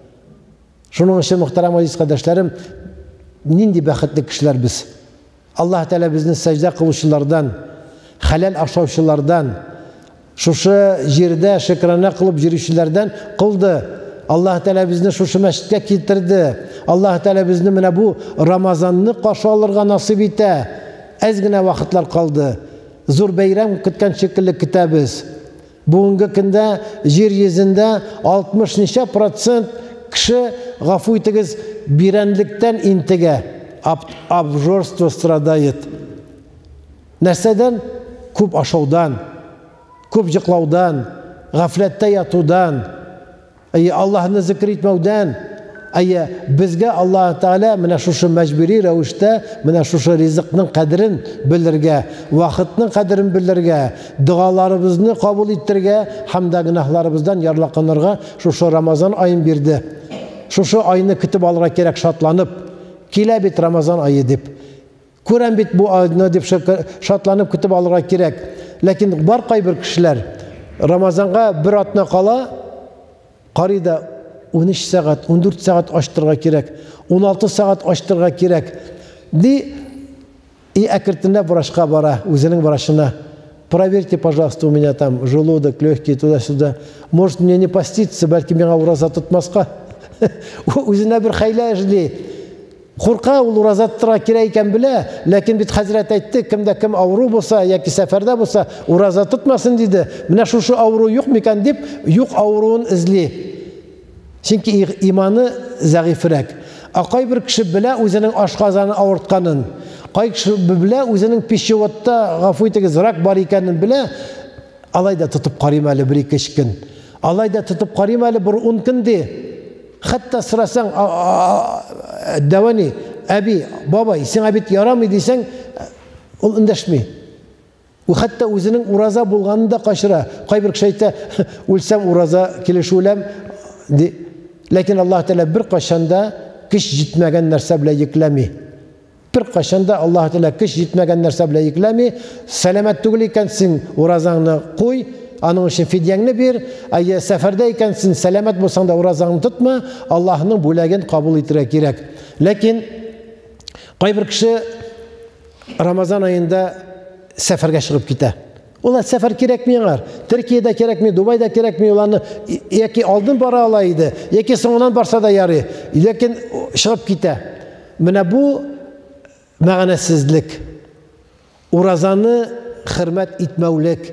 Шуның өчен, мөхтәрәм газиз кардәшләрем, нинди бәхетле кешеләр без. Аллаһ Тәгалә безне сәҗдә кылучылардан, хәләл ашаучылардан, шушы җирдә шөкрана кылып йөрүчеләрдән кылды. Аллаһ Тәгалә безне шушы мәчеткә китерде. Аллаһ Тәгалә безне менә бу Рамазанны каршы алырга насыйп итә. Әз генә вакытлар калды. Зур бәйрәм көткән шикелле көтәбез. Бүгенге көндә җир йөзендә 60 ничә процент кеше, гафу итегез, бирәнлектән интегә, обжорство страдает. Нәрсәдән? Күп ашаудан, күп йоклаудан, гафләттә ятудан, әйе, Аллаһны зикр итмәүдән. Әйе, безгә Аллаһ Тәгалә менә шушы мәҗбүри рәвештә менә шушы ризыкның кадерен белергә, вакытның кадерен белергә, догаларыбызны кабул иттерергә һәм дә гөнаһларыбыздан ярлыканырга шушы Рамазан аен бирде. Шушы айны көтеп алырга кирәк шатланып. Килә бит Рамазан ае дип. Күрәм бит бу айны дип шатланып көтеп алырга кирәк. Ләкин бар кайбер кешеләр Рамазанга бер атна кала карый да 13 сәгать, 14 сәгать ачтырырга кирәк, 16 сәгать ачтырырга кирәк. Ди, и әкертенләп врачка бара, үзенең врачына. Проверьте, пожалуйста, у меня там желудок, легкие, туда-сюда. Может, мне не поститься, бәлки миңа ураза тотмаска. Үзенә бер хәйлә эзли. Курка ул ураза тотарга кирәк икән белә, ләкин бит хәзрәт әйтте, кемдә кем авыру булса яки сәфәрдә булса, ураза тотмасын диде. Менә шушы авыру юк микән дип, юк авыруын эзли. Чөнки иманы зәгыйфрәк. Ә кайбер кеше белә үзенең ашказаны авыртканын. Кай кеше белә үзенең пищеводта, гафу итегез, рак бар икәнен белә. Алай да тотып карыйм әле бер-ике өч көн. Алай да тотып карыйм әле бер 10 көн ди. Хәтта сорасаң, дәвани, әби, бабай, сиңа бит ярамый дисәң, ул эндәшми. Ул хәтта үзенең ураза булганын да качыра. Кайбер кеше әйтә, үлсәм ураза килеш үләм ди. Ләкин Аллаһ Тәгалә бер кайчан да көч җитмәгән нәрсә белән йөкләми. Бер кайчан да Аллаһ Тәгалә көч җитмәгән нәрсә белән йөкләми. Сәламәт түгел икәнсең, уразаңны куй, аның өчен фидияңне бир. Әйе, сәфәрдә икәнсең, сәламәт булсаң да уразаңны тотма, Аллаһның бүләген кабул итәргә кирәк. Ләкин кайбер кеше Рамазан аенда сәфәргә чыгып китә. Ул сәфәр кирәкми аңар. Төркиядә кирәкми, Дубайда кирәкми, ул аны яки алдын бара ала иде, яки соңыннан барса да ярый. Ләкин чыгып китә. Менә бу мәгънәсезлек. Уразаны хөрмәт итмәүлек.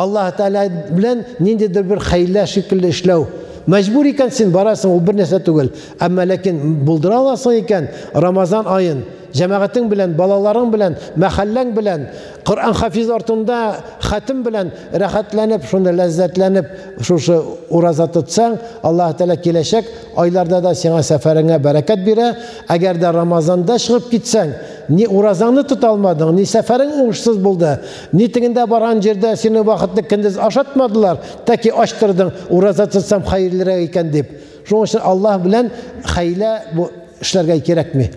Аллаһ Тәгалә белән ниндидер бер хәйлә шикелле эшләү. Мәҗбүр икән син барасың, ул бер нәрсә түгел. Әмма ләкин булдыра аласың икән, Рамазан аен Җәмәгатең белән, балаларың белән, мәхәлләң белән, Коръән хафиз артында хатим белән рәхәтләнеп, шуны ләззәтләнеп, шушы ураза тотсаң, Аллаһ Тәгалә киләчәк айларда да сиңа сәфәреңә бәрәкәт бирә. Әгәр дә Рамазанда чыгып китсәң, ни уразаңны тота алмадың, ни сәфәрең уңышсыз булды, ни тегендә барган җирдә сине вакытлы көндез ашатмадылар, тәки ач тордың, ураза тотсам хәерлерәк икән дип. Шуның өчен Аллаһ белән хәйлә бу эшләргә кирәкми.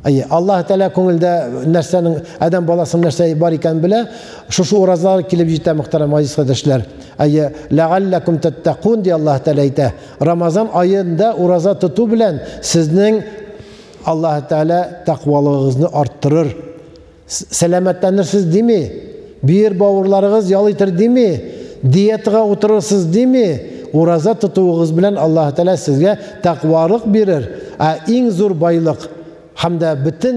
Әйе, Аллаһ Тәгалә күңелдә нәрсәнең, адәм баласының нәрсә бар икәнен белә. Шушы уразалар килеп җитә, мөхтәрәм газиз кардәшләр. Әйе, ләгалләкум таттакун ди Аллаһ Тәгалә әйтә. Рамазан аенда ураза тоту белән сезнең Аллаһ Тәгалә тәкъвалыгыгызны арттырыр. Сәламәтләнерсез дими, бөер бавырларыгыз ял итер дими, диетага утырырсыз дими, ураза тотуыгыз белән Аллаһ Тәгалә сезгә тәкъвалык бирер. Ә иң зур байлык һәм дә бөтен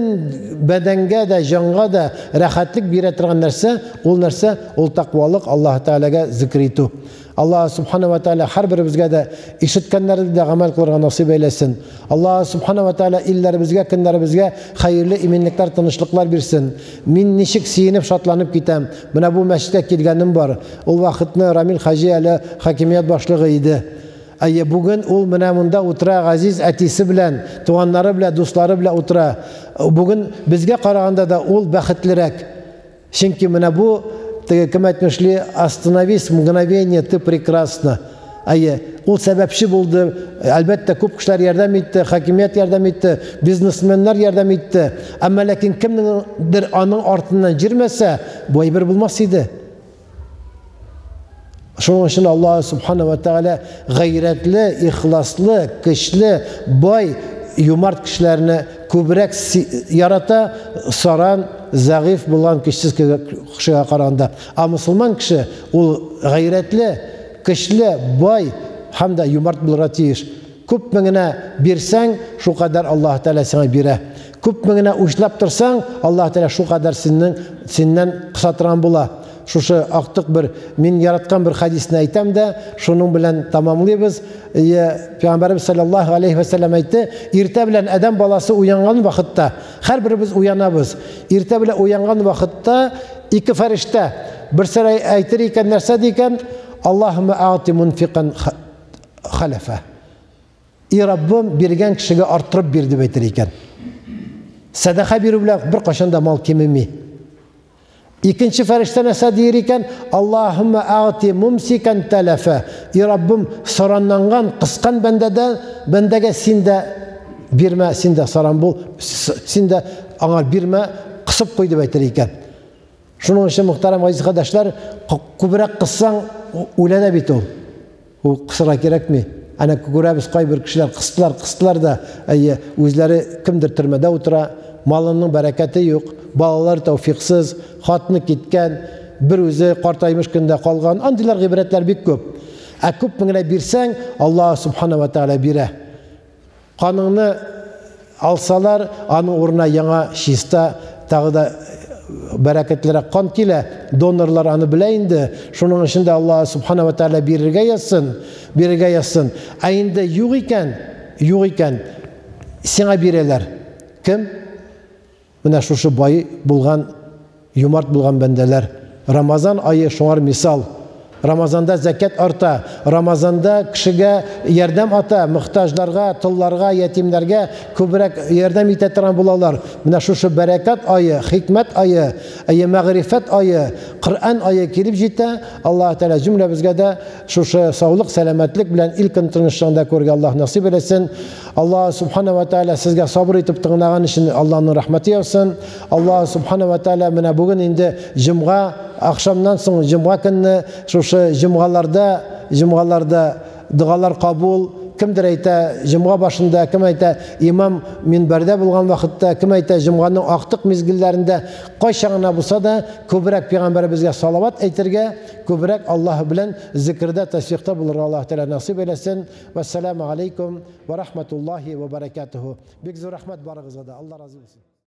бәдәнгә дә, җанга да рәхәтлек бирә торган нәрсә, ул нәрсә, ул тәкъвалык, Аллаһ Тәгаләгә зикр итү. Аллаһ Субхана ва Тәгалә һәрберебезгә дә ишеткәннәрне дә гамәл кылырга насыйп әйләсен. Аллаһ Субхана ва Тәгалә илләребезгә, көннәребезгә хәерле иминлекләр, тынычлыклар бирсен. Мин ничек сөенеп, шатланып китәм. Менә бу мәчеткә килгәнем бар. Ул вакытны Рамил хаҗи әле хакимият башлыгы иде. Әйе, бүген ул менә монда утыра, газиз әтисе белән, туганнары белән, дуслары белән утыра. Бүген безгә караганда да ул бәхетлерәк. Чөнки менә бу, теге кем әйтмешли, остановись мгновение, ты прекрасна. Әйе, ул сәбәпче булды. Әлбәттә, күп кешеләр ярдәм итте, хакимият ярдәм итте, бизнесменнар ярдәм итте. Әмма ләкин кемнеңдер аның артыннан җирмәсә, бу әйбер булмас иде. Шуның өчен Аллаһ Субхана ва Тәгалә гайрәтле, ихласлы, көчле, бай, юмарт кешеләрне күбрәк ярата, саран, зәгыйфь булган көчсез кешегә караганда. Ә мусулман кеше ул гайрәтле, көчле, бай һәм дә юмарт булырга тиеш. Күпме генә бирсәң, шулкадәр Аллаһ Тәгалә сиңа бирә. Күпме генә учлап торсаң, Аллаһ Тәгалә шулкадәр синең синнән кыса торган була. Шушы актык бер мин яраткан бер хәдисне әйтәм дә, шуның белән тамамлыйбыз. Пәйгамбәребез саллаллаһу алейхи ва сәлләм әйтте, иртә белән адәм баласы уянган вакытта, һәрберебез уянабыз. Иртә белән уянган вакытта ике фәрештә берсе әйтер икән нәрсә ди икән? Аллаһумма ағти мунфикан халәфә. И Раббым, биргән кешегә арттырып бир дип әйтер икән. Сәдака бирү белән бер кашан да мал кимеми. Икенче фәрештә нәрсә дияр икән? Аллаһумма ағти мумсикан талафа. И Раббым, саранланган, кыскан бәндәдә, бәндәгә син дә бирмә, син дә саран бул, син дә аңа бирмә, кысып куй дип әйтер икән. Шуның өчен, мөхтәрәм газиз кардәшләр, күбрәк кыссаң, үлә дә бит ул. Ул кысырга кирәкми. Әнә күрәбез, кайбер кешеләр кыстылар, кыстылар да, әйе, үзләре кемдер төрмәдә утыра, малының бәрәкәте юк, балалар тәүфиксыз, хатыны киткән, бер үзе картаймыш көндә калган. Андыйлар гыйбрәтләр бик күп. Ә күпме генә бирсәң, Аллаһ Субхана ва Тәгалә бирә. Каныңны алсалар, аның урынына яңа чиста, тагы да бәрәкәтлерәк кан килә. Донорлар аны белә инде. Шуның өчен дә Аллаһ Субхана ва Тәгалә бирергә язсын, бирергә язсын. Ә инде юк икән, юк икән, сиңа бирәләр. Кем? Менә шушы бай булган, юмарт булган бәндәләр. Рамазан ае шуңар мисал. Рамазанда зәкят арта, Рамазанда кешегә ярдәм ата, мохтаҗларга, толларга, ятимнәргә күбрәк ярдәм итә торган булалар. Менә шушы бәрәкәт ае, хикмәт ае, әйе, мәгърифәт ае, Коръән ае килеп җитә. Аллаһ Тәгалә җөмләбезгә дә шушы саулык, сәламәтлек белән ил көн тынычлыгында күрергә Аллаһ насыйп әйләсен. Аллаһ Субхана ва Тәгалә сезгә сабыр итеп тыңлаган өчен Аллаһның рәхмәте яусын. Аллаһ Субхана ва Тәгалә менә бүген инде җомга ахшамнан соң җомга көнне шушы җомгаларда, җомгаларда догалар кабул. Кемдер әйтә җомга башында, кем әйтә имам минбәрдә булган вакытта, кем әйтә җомганың актык мизгелләрендә, кайчан гына булса да күбрәк пәйгамбәребезгә салават әйтергә, күбрәк Аллаһ белән зикрдә, тәсбихтә булырга Аллаһ Тәгалә насыйп әйләсен. Вәссәламу алейкум ва рахматуллахи ва баракатуху. Бик зур рәхмәт барыгызга да. Алла разый булсын.